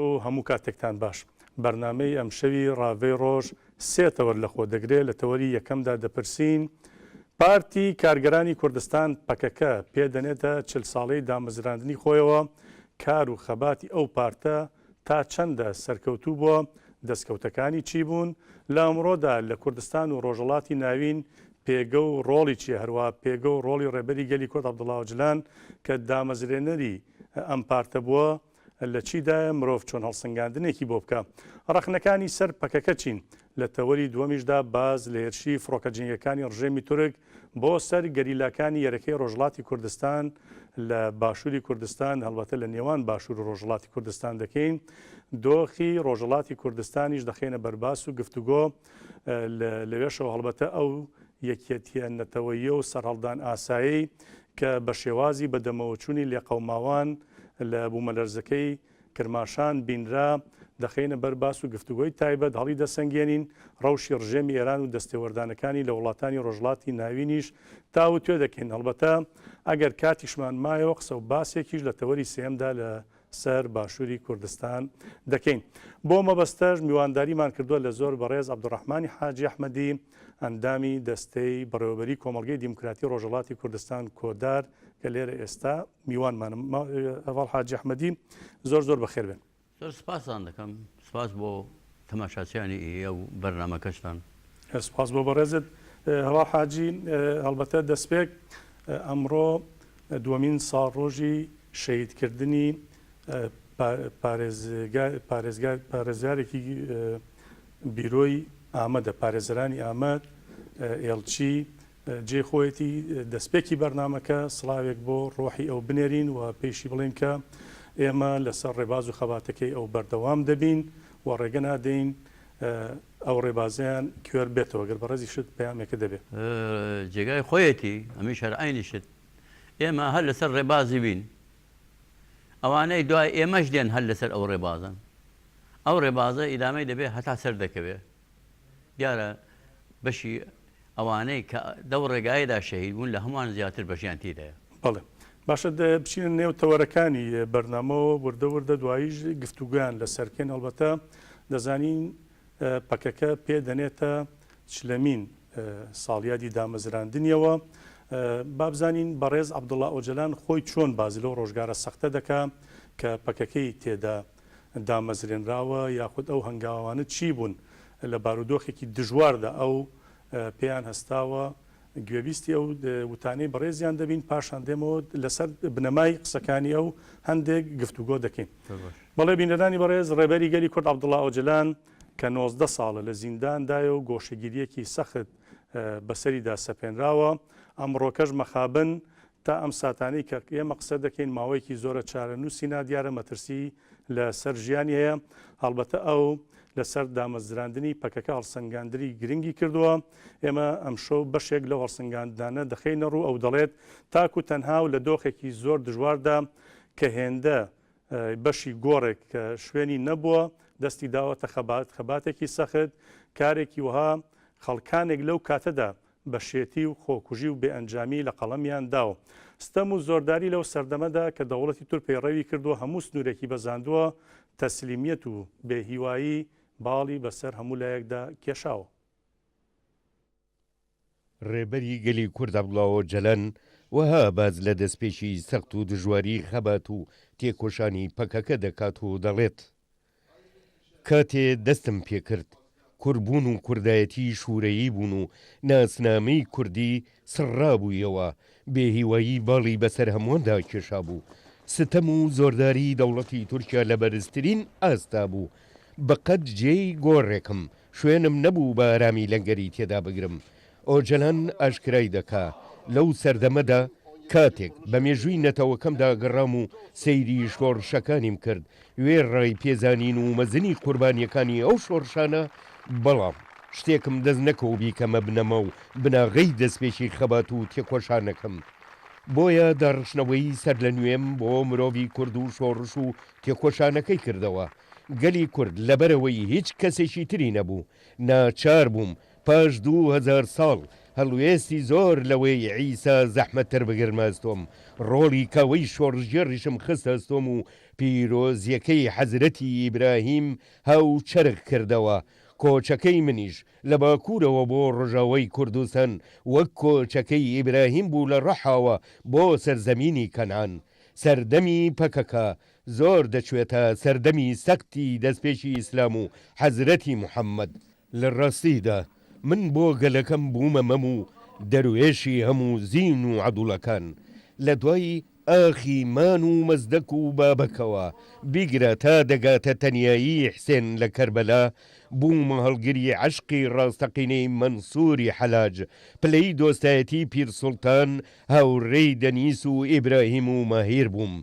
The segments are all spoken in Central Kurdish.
و هەموو کاتێکتان باش. بەرنامەی ئەمشەوی ڕاڤەی ڕۆژ سێ تەوەر لەخۆ دەگرێ، لە تەوەری یەکەمدا دەپرسین، پارتی کارگەرانی کوردستان، پەکەکە، پێ دەنێتە 40 ساڵەی دامەزراندنی خۆیەوە، کار و خەباتی ئەو پارتە تا چەندە سەرکەوتوو بووە، دەستکەوتەکانی چی بوون، لە ئەمڕۆدا لە کوردستان و ڕۆژهەڵاتی ناوین پێگە و ڕۆڵی چییە، هەروەها پێگە و ڕۆڵی ڕێبەری گەلی کورد عەبدوڵا ئۆجلان کە دامەزرێنەری ئەم پارتە بووە لە چیدایە، مرۆڤ چۆن هەڵسەنگاندنێکی بۆ بکا؟ ڕەخنەکانی سەر پەکەکە چین؟ لە تەوەری دووەمیشدا باس لە هێرشی فڕۆکە جەنگییەکانی ڕژێمی تورک بۆ سەر گەریلاکانی یەرەکەی ڕۆژهەڵاتی کوردستان لە باشووری کوردستان، هەڵبەتە لە نێوان باشوور و ڕۆژهەڵاتی کوردستان دەکەین، دۆخی ڕۆژهەڵاتی کوردستانیش دەخەینە بەرباس و گفتوگۆ، لەوێشەوە هەڵبەتە ئەو یەکیەتییە نەتەوەییە و سەرهەڵدان ئاسایەی کە بە شێوازی بەدەمەوەچوونی لێقەوماوان لە بوومەلەرزەکەی کرماشان بینرا، دەخەینە بەر باس و گفتوگۆی تایبەت هەڵیدەسەنگێنین، ڕەوشی ڕژێمی ئێران و دەستێوەردانەکانی لە وڵاتانی ڕۆژهەڵاتی ناوینیش تاوتوێ دەکەین، هەڵبەتە ئەگەر کاتیشمان مایەوە قسە و باسێکیش لە تەوەری سێیەمدا لە سەر باشووری کوردستان دەکەین. بۆ مەبەستەش میوانداریمان کردووە لە زۆر بەڕێز عەبدولڕەحمانی حاجی ئەحمەدی، ئەندامی دەستەی بەڕێوەبەریی کۆمەڵگەی دیموکراتی ڕۆژهەڵاتی کوردستان کۆدار کە لێرە ئێستا میوانمانە. هەڤاڵ حاجی ئەحمەدی زۆر زۆر بەخێر بێن. زۆر سپاستان دەکەم، سپاس بۆ تەماشاچیانی ئێوە و بەرنامەکەشتان. سپاس بۆ بەڕێزت هەڤاڵ حاجی. هەڵبەتە دەستپێک ئەمڕۆ دووەمین ساڵڕۆژی شەهیدکردنی پارێزگارێکی بیرۆی ئامەدە، پارێزەرانی ئامەد، ئێڵچی، جێی خۆیەتی دەستپێکی بەرنامەکە سڵاوێک بۆ ڕۆحی ئەو بنێرین و پێیشی بڵێین کە ئێمە لەسەر ڕێباز و خەباتەکەی ئەو بەردەوام دەبین و ڕێگە نادەین ئەو ڕێبازەیان کوێر بێتەوە. گەر بەڕێزیشت پەیامێکت دەبێ. جێگای خۆیەتی ئەمیش هەر عەینی شت ئێمە هەر لەسەر ڕێبازی بین ئەوانەی دوای ئێمەش دێن هەر لەسەر ئەو ڕێبازەن ئەو ڕێبازە ئیدامەی دەبێ هەتا سەر دەکەوێ دیارە بەشی ئەوانەی کە دەو ڕێگایەدا شەهید بوون لە هەمووان زیاتر بەشیان تیدایە. بەڵێ باشە بچینە نێو تەوەرەکانی بەرنامەوە وردە وردە دواییش گفتوگۆیان لەسەر بکەین ئەڵبەتە دەزانین پەکەکە پێ دەنێتە چلەمین ساڵیادی دامەزراندنیەوە با بزانین بەڕێز عەبدوڵا ئۆجەلان خۆی چۆن باس لەو ڕۆژگارە سەختە دەکا کە پەکەکەی تێدا دامەزرێنراوە یاخود ئەو هەنگاوانە چی بوون لە بارودۆخێکی دژواردا ئەو پێیان هەستاوە، گوێبیستی ئەو وتانەی بەڕێزیان دەبین، پاشان دێمەوە لەسەر بنەمای قسەکانی ئەو هەندێک گفتوگۆ دەکەین. بەڵێ بینەرانی بەڕێز، ڕێبەری گەلی کورد عەبدوڵا ئۆجەلان کە 19 ساڵە لە زینداندایە و گۆشەگیرییەکی سەخت بەسەریدا سەپێنراوە، ئەمڕۆکەش مەخابن تا ئەم ساتانەی کە ئێمە قسە دەکەین ماوەیەکی زۆرە چارەنووسی نادیارە، مەترسی لە سەر ژیانی هەیە، هەڵبەتە ئەو لە سەر دامەزراندنی پەکەکە هەڵسەنگاندنی گرنگی کردووە، ئێمە ئەمشەو بەشێک لەو هەڵسەنگاندنانە دەخەینە ڕوو، ئەو دەڵێت تاک و تەنها و لە دۆخێکی زۆر دژواردا کە هێندە بەشی گۆڕێک کە شوێنی نەبووە دەستی داوەتە خەبات، خەباتێکی سەخت، کارێکی وەها خەڵکانێک لەو کاتەدا بە شێتی و خۆکوژی و بێ ئەنجامی لە قەڵەمیان داوە. ستەم و زۆرداری لەو سەردەمەدا کە دەوڵەتی تورک پەیڕەوی کردووە هەموو سنوورێکی بەزاندووە، تەسلیمیەت و بێ هیوایی باڵی بەسەر هەموو لایەکدا کێشاوە. ڕێبەری گەلی کورد عەبدوڵا ئۆجەلان وەها باس لە دەستپێکی سەخت و دژواری خەبات و تێکۆشانی پەکەکە دەکات و دەڵێت، کاتێ دەستم پێکرد، کوردبوون و کوردایەتی شوورەیی بوون و ناسنامەی کوردی سڕرابوویەوە، بێهیوایی باڵی بەسەر هەموواندا کێشابوو. ستەم و زۆرداریی دەوڵەتی تورکیا لە بەرزترین ئاستدا بوو. بە قەد جێی گۆڕێکم شوێنم نەبوو بە ئارامی لەنگەری تێدا بگرم. ئۆجەلان ئاشکرای دەکا، لەو سەردەمەدا کاتێک بە مێژووی نەتەوەکەمدا گەڕام و سەیری شۆڕشەکانیم کرد، وێڕای پێزانین و مەزنی قوربانییەکانی ئەو شۆڕشانە، بەڵام شتێکم دەست نەکەوت بیکەمە بنەما و بناغەی دەستپێکی خەبات و تێکۆشانەکەم. بۆیە داڕشتنەوەی سەرلەنوێم بۆ مرۆڤی کورد و شۆڕش و تێکۆشانەکەی کردەوە. گەلی کورد لەبەرئەوەی هیچ کەسێکی تری نەبوو، ناچار بووم پاش 2000 ساڵ هەڵوێستی زۆر لەوەی عیسا زەحمەتتر بگرمە ئەستۆم، ڕۆڵی کاوەی شۆڕشگێڕیشم خستە ئەستۆم و پیرۆزییەکەی حەزرەتی ئیبراهیم هاوچەرخ کردەوە، کۆچەکەی منیش لە باکوورەوە بۆ ڕۆژاوای کوردستان وەک کۆچەکەی ئیبراهیم بوو لە ڕەحاوە بۆ سەرزەمینی کەنعان. سەردەمی پەکەکە زۆر دەچوێتە سەردەمی سەختی دەستپێکی ئیسلام و حەزرەتی محەمەد. لە ڕاستیدا من بۆ گەلەکەم بوومە مەم و دەروێشی هەموو زین و عەدوڵەکان. لە دوای ئاخی مان و مەزدەک و بابەکەوە بیگرە تا دەگاتە تەنیایی حسێن لە کەربەلا، بوومە هەڵگری عەشقی ڕاستەقینەی مەنسووری حەلاج، پلەی دۆستایەتی پیر سوڵتان هاوڕێی دەنیس و ئیبراهیم و ماهیر بووم.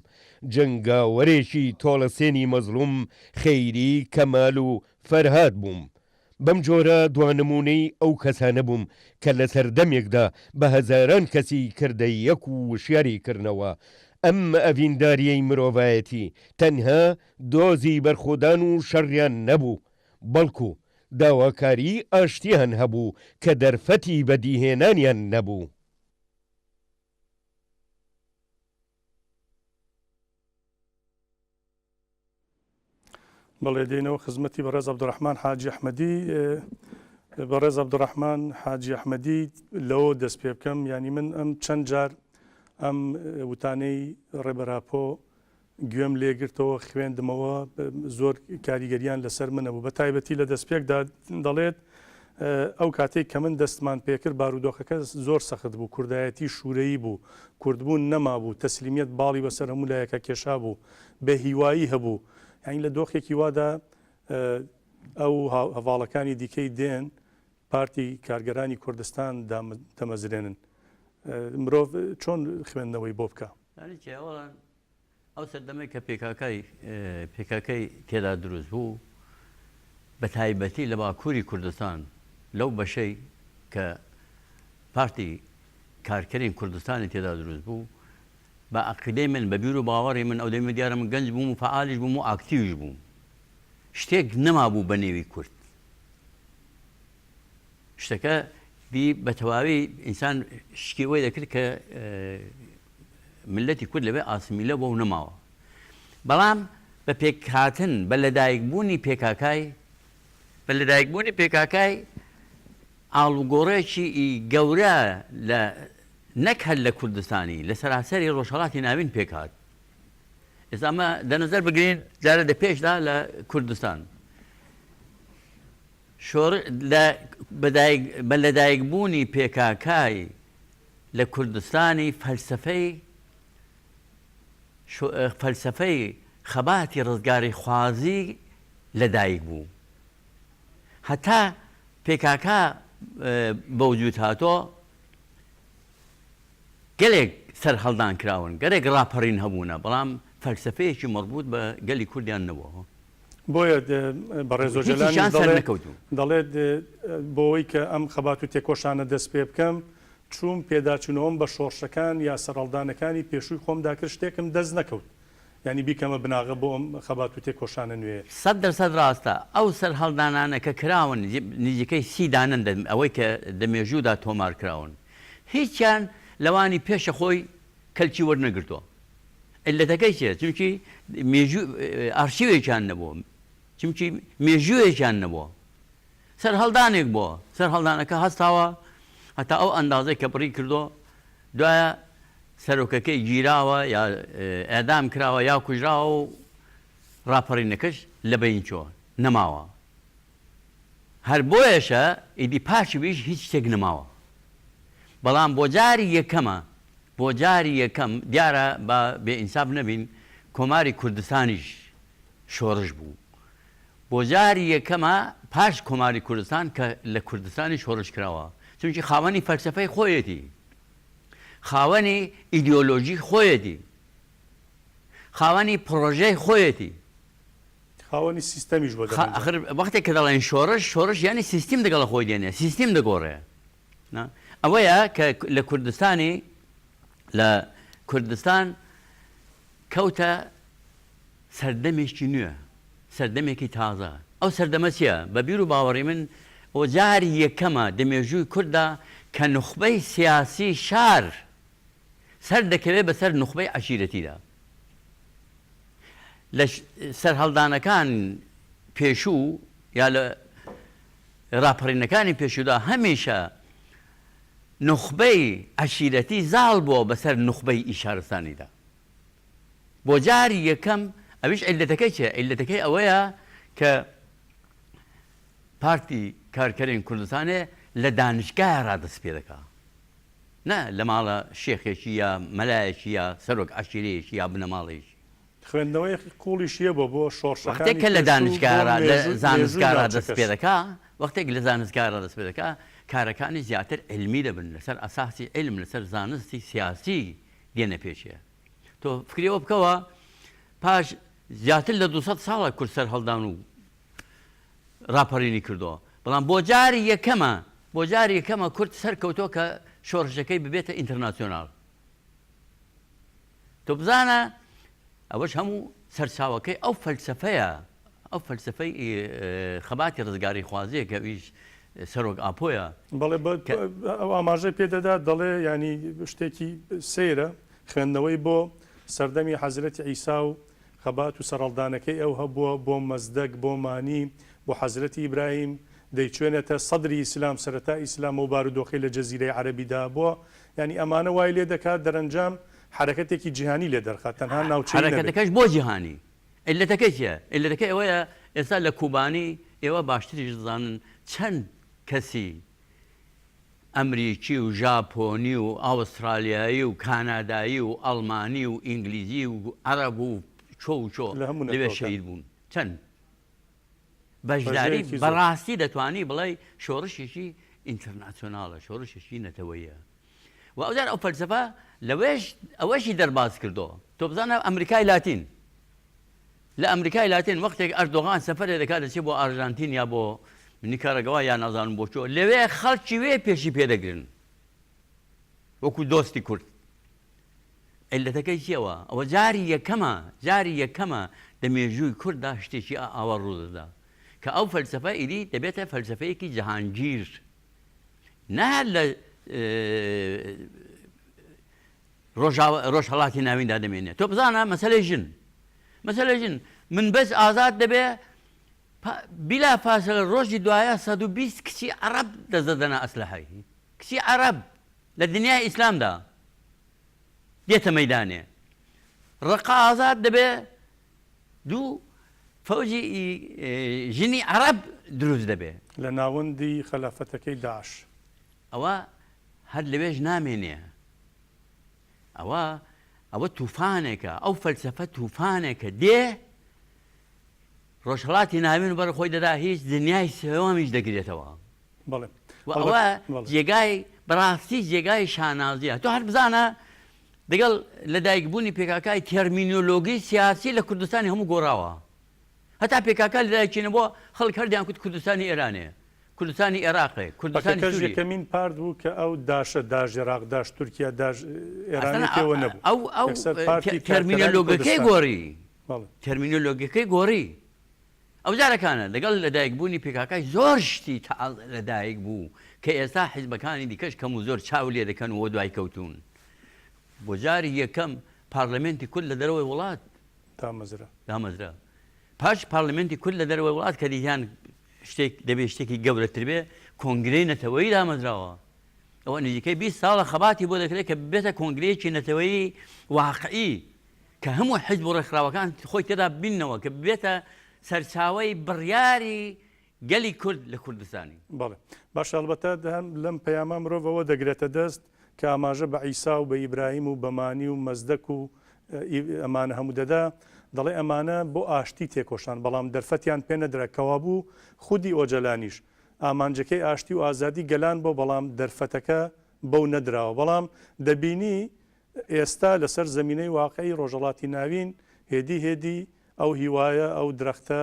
جەنگاوەرێکی تۆڵەسێنی مەزڵوم خەیری، کەمال و فەرهاد بووم. بەم جۆرە دوا نموونەی ئەو کەسانە بووم کە لە سەردەمێکدا بە هەزاران کەسی کردە یەک و وشیاری کردنەوە. ئەم ئەڤیندارییەی مرۆڤایەتی تەنها دۆزی بەرخۆدان و شەڕیان نەبوو، بەڵکو داواکاریی ئاشتییان هەبوو کە دەرفەتی بەدیهێنانیان نەبوو. بەڵێ دێنەوە خزمەتی بەڕێز عەبدوڕەحمان حاجی ئەحمەدی بەڕێز عەبدوڕەحمان حاجی ئەحمەدی لەوە دەست پێ بکەم یعنی من ئەم چەند جار ئەم وتانەی ڕێبەراپۆ گوێم لێگرتەوە خوێندمەوە زۆر کاریگەریان لەسەر منە بوو بە تایبەتی لە دەستپێکدا دەڵێت ئەو کاتێک کە من دەستمان پێکرد بارودۆخەکە زۆر سەخت بوو کوردایەتی شوورەیی بوو کوردبوون نەمابوو تەسلیمیەت باڵی بەسەر هەموو لایەکە کێشا بوو بێ هیوایی هەبوو یانی لە دۆخێکی وادا ئەو هەڤاڵەکانی دیکەی دێن پارتی کارگەرانی کوردستان دەمەزرێنن مرۆڤ چۆن خوێندنەوەی بۆ بکە؟ ئەو سەردەمەی کە پێکاکای پێکاکەی تێدا دروست بوو بە تایبەتی لە باکووری کوردستان لەو بەشەی کە پارتی کارکەرین کوردستانی تێدا دروست بوو بە عەقیدەی من، بە بیر و باوەڕی من، ئەو دەمە دیارە من گەنج بووم و فەعالیش بووم و ئاکتیویش بووم، شتێک نەمابوو بە نێوی کورد. شتەکە دی بە تەواوی ئینسان شکی ئەوەی دەکرد کە میللەتی کورد لەوێ ئاسمیلە بووە و نەماوە. بەڵام بە پێکهاتن، بە لەدایکبوونی پێکاکای، بە لەدایکبوونی پێکاکای ئاڵوگۆڕێکی گەورە لە نەک هەر لە کوردستانی، لە سەراسەری ڕۆژهەڵاتی ناوین پێک هات. ئێستا ئەمە دە نەزەر بگرین جارێ دە پێشدا لە کوردستان شۆڕ لە بە لەدایکبوونی پێکاکای لە کوردستانی فەلسەفەی فەلسەفەی خەباتی ڕزگاریخوازی لەدایک بوو. هەتا پێکاکا بەوجود هاتۆ گەلێک سەرهەڵدان کراون، گەلێک ڕاپەڕین هەبوونە، بەڵام فەلسەفەیەکی مەڕبووت بە گەلی کوردیان نەبووە. بۆیە بەڕێز ئۆجەلانیش دەڵێت بۆ ئەوەی کە ئەم خەبات و تێکۆشانە دەست پێ بکەم، چووم پێداچوونەوەم بە شۆڕشەکان یا سەرهەڵدانەکانی پێشووی خۆمدا کرد، شتێکم دەست نەکەوت. یانی بیکەمە بناغە بۆ ئەم خەبات و تێکۆشانە نوێیە. 100% ڕاستە، ئەو سەرهەڵدانانە کە کراون نزیکەی سی دانەن دە ئەوەی کە دە مێژوودا تۆمار کراون هیچیان لەوانی پێشە خۆی کەلکی وەرنەگرتووە. عیللەتەکەی چیە؟ چونکی مێژوو ئارشیوێکیان نەبووە، چونکی مێژووێکیان نەبووە. سەرهەڵدانێک بووە، سەرهەڵدانەکە هەستاوە هەتا ئەو ئەندازەی کە بڕی کردووە، دوایە سەرۆکەکەی گیراوە یا ئێعدام کراوە یا کوژراوە و ڕاپەڕینەکەش لە بەین چووە، نەماوە. هەر بۆیەشە ئیدی پاش ویش هیچ شتێک نەماوە. بەڵام بۆ جاری یەکەمە، بۆ جاری یەکەم، دیارە با بێ ئینساف نەبین، کۆماری کوردستانیش شۆڕش بوو. بۆ جاری یەکەمە پاش کۆماری کوردستان کە لە کوردستانی شۆڕش کراوە، چونکی خاوەنی فەلسەفەی خۆیەتی. خاوەنی ئیدیۆلۆژی خۆیەتی، خاوەنی پڕۆژەی خۆیەتی. خاوەنی سیستەمیش بۆ دەرەنجام. ئاخر وەختێک کە دەڵێن شۆڕش، شۆڕش یانی سیستیم دەگەڵ خۆی دێنێ، سیستیم دەگۆڕێ. ئەوەیە کە لە کوردستانی لە کوردستان کەوتە سەردەمێکی نوێ، سەردەمێکی تازە. ئەو سەردەمە چییە؟ بە بیر و باوەڕی من ئەوە جاری یەکەمە دە مێژووی کورددا کە نوخبەی سیاسی شار سەر دەکەوێت بەسەر نوخبەی عەشیرەتیدا. لە سەرهەڵدانەکان پێشوو یا لە ڕاپەڕینەکانی پێشوودا هەمیشە نوخبەی عەشیرەتی زاڵ بووە بەسەر نوخبەی ئی شارستانیدا. بۆ جاری یەکەم ئەویش عیللەتەکەی چیە؟ عیللەتەکەی ئەوەیە کە پارتی کارکەرێن کوردستانێ لە دانشگاە ڕا دەست پێ دەکا نە لە ماڵە شێخێکی یا مەلایەکی یا سەرۆک عەشیرەیەکی یا بنەماڵەیەکی. خوێندنەوەیەکی قوڵیشی هەبووە بۆ شۆڕشەکانی وەختێک کە لە پێشوو دانشگاە بۆ ڕا لە مێژوو مێژووی زانستگا ڕا دەست ناوچەکەش. پێ دەکا وەختێک لە زانستگا ڕا دەست پێ دەکا کارەکانی زیاتر عیلمی دەبن لەسەر ئەساسی عیلم لەسەر زانستی سیاسی دێنە پێشێ. تۆ فکری ئەوە بکەوە پاش زیاتر لە 200 ساڵە کورد سەرهەڵدان و ڕاپەڕینی کردووە بەڵام بۆ جاری یەکەمە بۆ جاری یەکەمە کورد سەرکەوتووە کە شۆڕشەکەی ببێتە ئینتەرناسیۆنال تۆ بزانە ئەوەش هەموو سەرچاوەکەی ئەو فەلسەفەیە ئەو فەلسەفەی خەباتی ڕزگاری خوازیە کە ئەویش سەرۆک ئاپۆیە. بەڵێ ئەو ئاماژەی پێ دەدات دەڵێ یانی شتێکی سەیرە خوێندنەوەی بۆ سەردەمی حەزرەتی عیسا و خەبات و سەرهەڵدانەکەی ئەو هەبووە بۆ مەزدەک بۆ مانی بۆ حەزرەتی ئیبراهیم دەیچوێنێتە سەدری ئیسلام سەرەتای ئیسلام ئەو بارودۆخەی لە جەزیرەی عەرەبیدا هەبووە یانی ئەمانە وای لێ دەکات دەرەنجام حەرەکەتێکی جیهانی لێ دەرخات تەنها ناوچەیی نەبێت. حەرەکەتەکەش بۆ جیهانی عیللەتەکەی چیە؟ عیللەتەکەی ئەوەیە ئێستا لە کوبانی ئێوە باشتریش دەزانن چەند کەسی ئەمریکی و ژاپۆنی و ئاوسترالیایی و کانادایی و ئەڵمانی و ئینگلیزی و عەرەب و چۆ و چۆ لە هەموو لەوێ نەتەوەکان. شەهید بوون. چەند بەشداری ڕێژەیەکی زۆر. بەڕاستی دەتوانی بڵێی شۆڕشێکی ئینتەرناسیۆناڵە، شۆڕشێکی نەتەوەییە. و ئەوجار ئەو فەلسەفە لەوێش ئەوەشی دەرباز کردۆ. تۆ بزانە ئەمریکای لاتین، لە ئەمریکای لاتین وەختێک ئەردۆغان سەفەرێ دەکات دەچێت بۆ ئارژانتین یا بۆ نیکاراگوا یا نازانم بۆ کوێ، لەوێ خەڵکی وێ پێشی پێ دەگرن وەکو دۆستی کورد. عیللەتەکەی چیەوە؟ ئەوە جاری یەکەمە، جاری یەکەمە دە مێژووی کورددا شتێکی ئاوا ڕوو دەدا کە ئەو فەلسەفە ئیدی دەبێتە فەلسەفەیەکی جەهانگیر. نە هەر لە ڕۆژهەڵاتی ناویندا دەمێنێت. تۆ بزانە مەسەلەی ژن، مەسەلەی ژن من بەس ئازاد دەبێ بیلا فاسلە ڕۆژی دوایە 120 کچی عەڕەب دەست دەدەنە ئەسلەحەی کچی عەڕەب لە دنیای ئیسلامدا دێتە مەیدانێ ڕقە ئازاد دەبێ دوو فەوجی ژنی عەڕەب دروست دەبێ. لە ناوەندی خەلافەتەکەی داعش. ئەوە هەر لەوێش نامێنێ. ئەوە ئەوە توفانێکە، ئەو فەلسەفە توفانێکە دێ ڕۆژهەڵاتی ناوین بەر خۆی دەدا هیچ دنیای سێوەمیش دەگرێتەوە. بەڵێ. و ئەوە جێگای بەڕاستی جێگای شانازیە. تۆ هەر بزانە دەگەڵ لەدایکبوونی پێکاکای تێرمینۆلۆگی سیاسی لە کوردستانی هەموو گۆڕاوە. هەتا پێکاکا لەدایکی نەبووە خەڵک هەر دەیانکوت کوردستانی ئێرانێ، کوردستانی ئێراقێ، کوردستانی پەکەکەش سووری. یەکەمین پارت بوو کە ئەو داشە، داش ئێراق، داش تورکیا، داش ئەسڵەن ئێرانی پێوە نەبوو. ئەو ئەو یەکسەر پارتی کارکەرانی تێرمینۆلۆگەکەی کوردستان. گۆڕی. بەڵێ. تێرمینۆلۆگەکەی گۆڕی. ئەو جارەکانە لەگەڵ لەدایکبوونی پێکاکای زۆر شتی تازە لەدایک بوو کە ئێستا حیزبەکانی دیکەش کەم و زۆر چاو لێ دەکەن و وەدوای کەوتوون. بۆ جاری یەکەم پارلمێنتی کورد لە دەرەوەی وڵات دامەزرا. دامەزرا. پاش پارلمێنتی کورد لە دەرەوەی وڵات کە دیتیان شتێک دەبێ شتێکی گەورەتر بێ، کۆنگرەی نەتەوەیی دامەزراوە. ئەوە نزیکەی 20 ساڵە خەباتی بۆ دەکرێت کە ببێتە کۆنگرەیەکی نەتەوەیی واقعی کە هەموو حیزب و ڕێکخراوەکان خۆی تێدا ببیننەوە کە ببێتە سەرچاوەی بڕیاری گەلی کورد لە کوردستانی. بەڵێ باشە ئەڵبەتە هەم لەم پەیامە مرۆڤ ئەوە دەگرێتە دەست کە ئاماژە بە عیسا و بە ئیبراهیم و بە مانی و مەزدەک و ئەمانە هەموو دەدا دەڵێ ئەمانە بۆ ئاشتی تێکۆشان بەڵام دەرفەتیان پێ نەدرا کەوابوو خودی ئۆجەلانیش ئامانجەکەی ئاشتی و ئازادی گەلان بۆ بەڵام دەرفەتەکە بەو نەدراوە بەڵام دەبینی ئێستا لەسەر زەمینەی واقعی ڕۆژهەڵاتی ناوین هێدی هێدی ئەو هیوایە، ئەو درەختە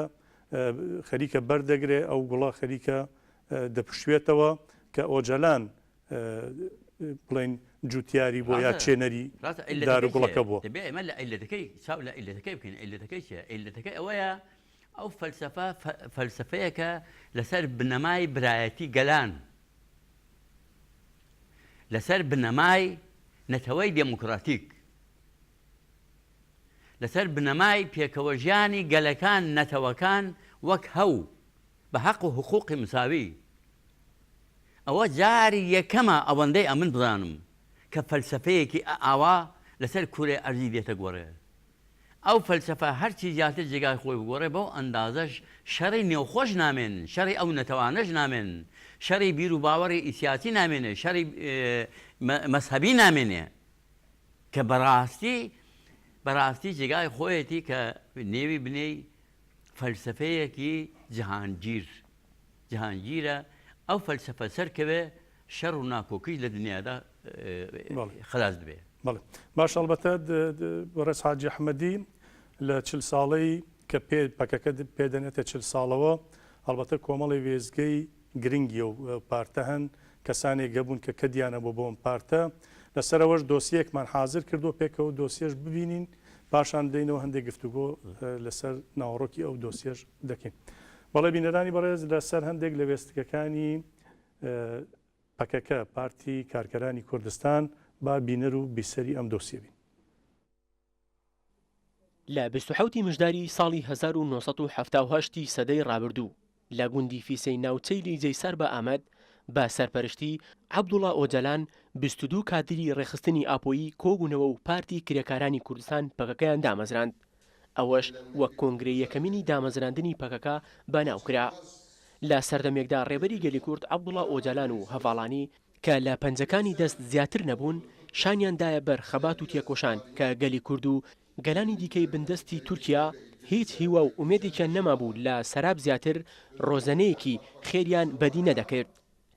خەریکە بەر دەگرێ، ئەو گوڵە خەریکە دەپشوێتەوە کە ئۆجەلان بڵێین جوتیاری بووە یا چێنەری دار و گوڵەکە بووە. دەبێ ئێمە لە عیللەتەکەی چاو لە عیللەتەکەی بکەین، عیللەتەکەی چییە؟ عیللەتەکەی ئەوەیە ئەو فەلسەفە فەلسەفەیەکە لەسەر بنەمای برایەتی گەلان. لەسەر بنەمای نەتەوەی دێموکڕاتیک، لەسەر بنەمای پێکەوەژیانی گەلەکان، نەتەوەکان وەک هەو، بە هەق و حقووقی مساوی. ئەوە جاری یەکەمە ئەوەندەی ئەمن بزانم کە فەلسەفەیەکی ئاوا لەسەر کورەی ئەرزی دێتە گۆڕێ. ئەو فەلسەفە هەرچی زیاتر جێگای خۆی بگۆڕێ بەو ئەندازەش شەڕی نێوخۆش نامێنن، شەڕی ئەو نەتەوانەش نامێنن، شەڕی بیروباوەڕی سیاسی نامێنێ، شەڕی مەزهەبی نامێنێ کە بەڕاستی بەڕاستی جێگای خۆیەتی کە نێوی بنێی فەلسەفەیەکی جیهانگیر جیهانگیرە ئەو فەلسەفە سەرکەوێ شەڕ و ناکۆکیش لە دنیادا خەلاس دەبێ. بەڵێ باش ئەڵبەتە بەڕێز حاجی ئەحمەدی لە چل ساڵەی کە پێ پەکەکە پێدەنێتە چل ساڵەوە ئەڵبەتە کۆمەڵی وێستگەی گرنگی و پارتە هەن کەسانێک هەبوون کە کەدیانە بۆ بۆم پارتە لەسەرەوەش دۆسیەکمان حاضر کردو پێکەوە دۆسیەش ببینین پاشان دێینەوە هەندێک گفتوگۆ لەسەر ناوەڕۆکی ئەو دۆسیەش دەکەین. بەڵێ بینەرانی بەڕێز لەسەر هەندێک لە وێستگەکانی پەکەکە، پارتی کارکەرانی کوردستان، با بینەر و بیسەری ئەم دۆسیە بین. لە 27 ی مژداری ساڵی 1978 ی سەدەی ڕابردوو لە گوندی فیسەی ناوچەی لیجەی سەر بە ئامەد بە سەرپەرشتی عەبدوڵا ئۆجەلان 22 کادری ڕێکخستنی ئاپۆیی کۆبوونەوە و پارتی کرێکارانی کوردستان پەکەکەیان دامەزراند. ئەوەش وەک کۆنگرەی یەکەمینی دامەزراندنی پەکەکە بەناو کرا. لە سەردەمێکدا ڕێبەری گەلی کورد عەبدوڵا ئۆجالان و هەڤاڵانی، کە لە پەنجەکانی دەست زیاتر نەبوون، شانیان دایە بەر خەبات و تێکۆشان کە گەلی کورد و گەلانی دیکەی بندەستی تورکیا هیچ هیوا و ئومێدێکیان نەمابوو لە سەراب زیاتر ڕۆزەنەیەکی خێریان بەدی نەدەکرد.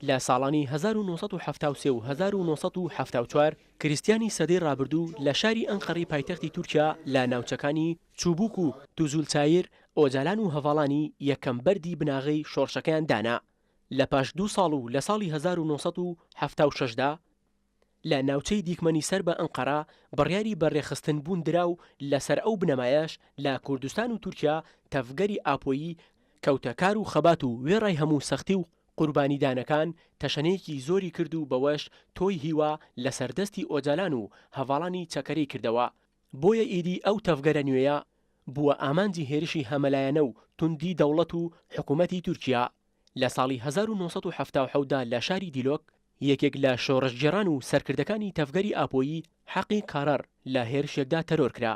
لە ساڵانی 1973 و 1974 کریستیانی سەدەی ڕابردوو لە شاری ئەنقەڕی پایتەختی تورکیا لە ناوچەکانی چوبوک و توزولچایر ئۆجالان و هەڤاڵانی یەکەم بەردی بناغەی شۆڕشەکەیان دانا. لە پاش دوو ساڵ و لە ساڵی 1976 دا لە ناوچەی دیکمەنی سەر بە ئەنقەرە بڕیاری بە رێکخستن بوون درا و لەسەر ئەو بنەمایەش لە کوردستان و تورکیا تەڤگەری ئاپۆیی کەوتە کار و خەبات و وێڕای هەموو سەختی و قوربانیدانەکان تەشەنەیەکی زۆری کرد و بەوەش تۆی هیوا لەسەر دەستی ئۆجالان و هەڤاڵانی چەکەرەی کردەوە بۆیە ئیدی ئەو تەڤگەرە نوێیە بووە ئامانجی هێرشی هەمەلایەنە و توندی دەوڵەت و حکومەتی تورکیا. لە ساڵی 1977 دا لە شاری دیلۆک یەکێک لە شۆڕشگێڕان و سەرکردەکانی تەڤگەری ئاپۆیی حەقی کارەر لە هێرشێکدا تەرۆر کرا.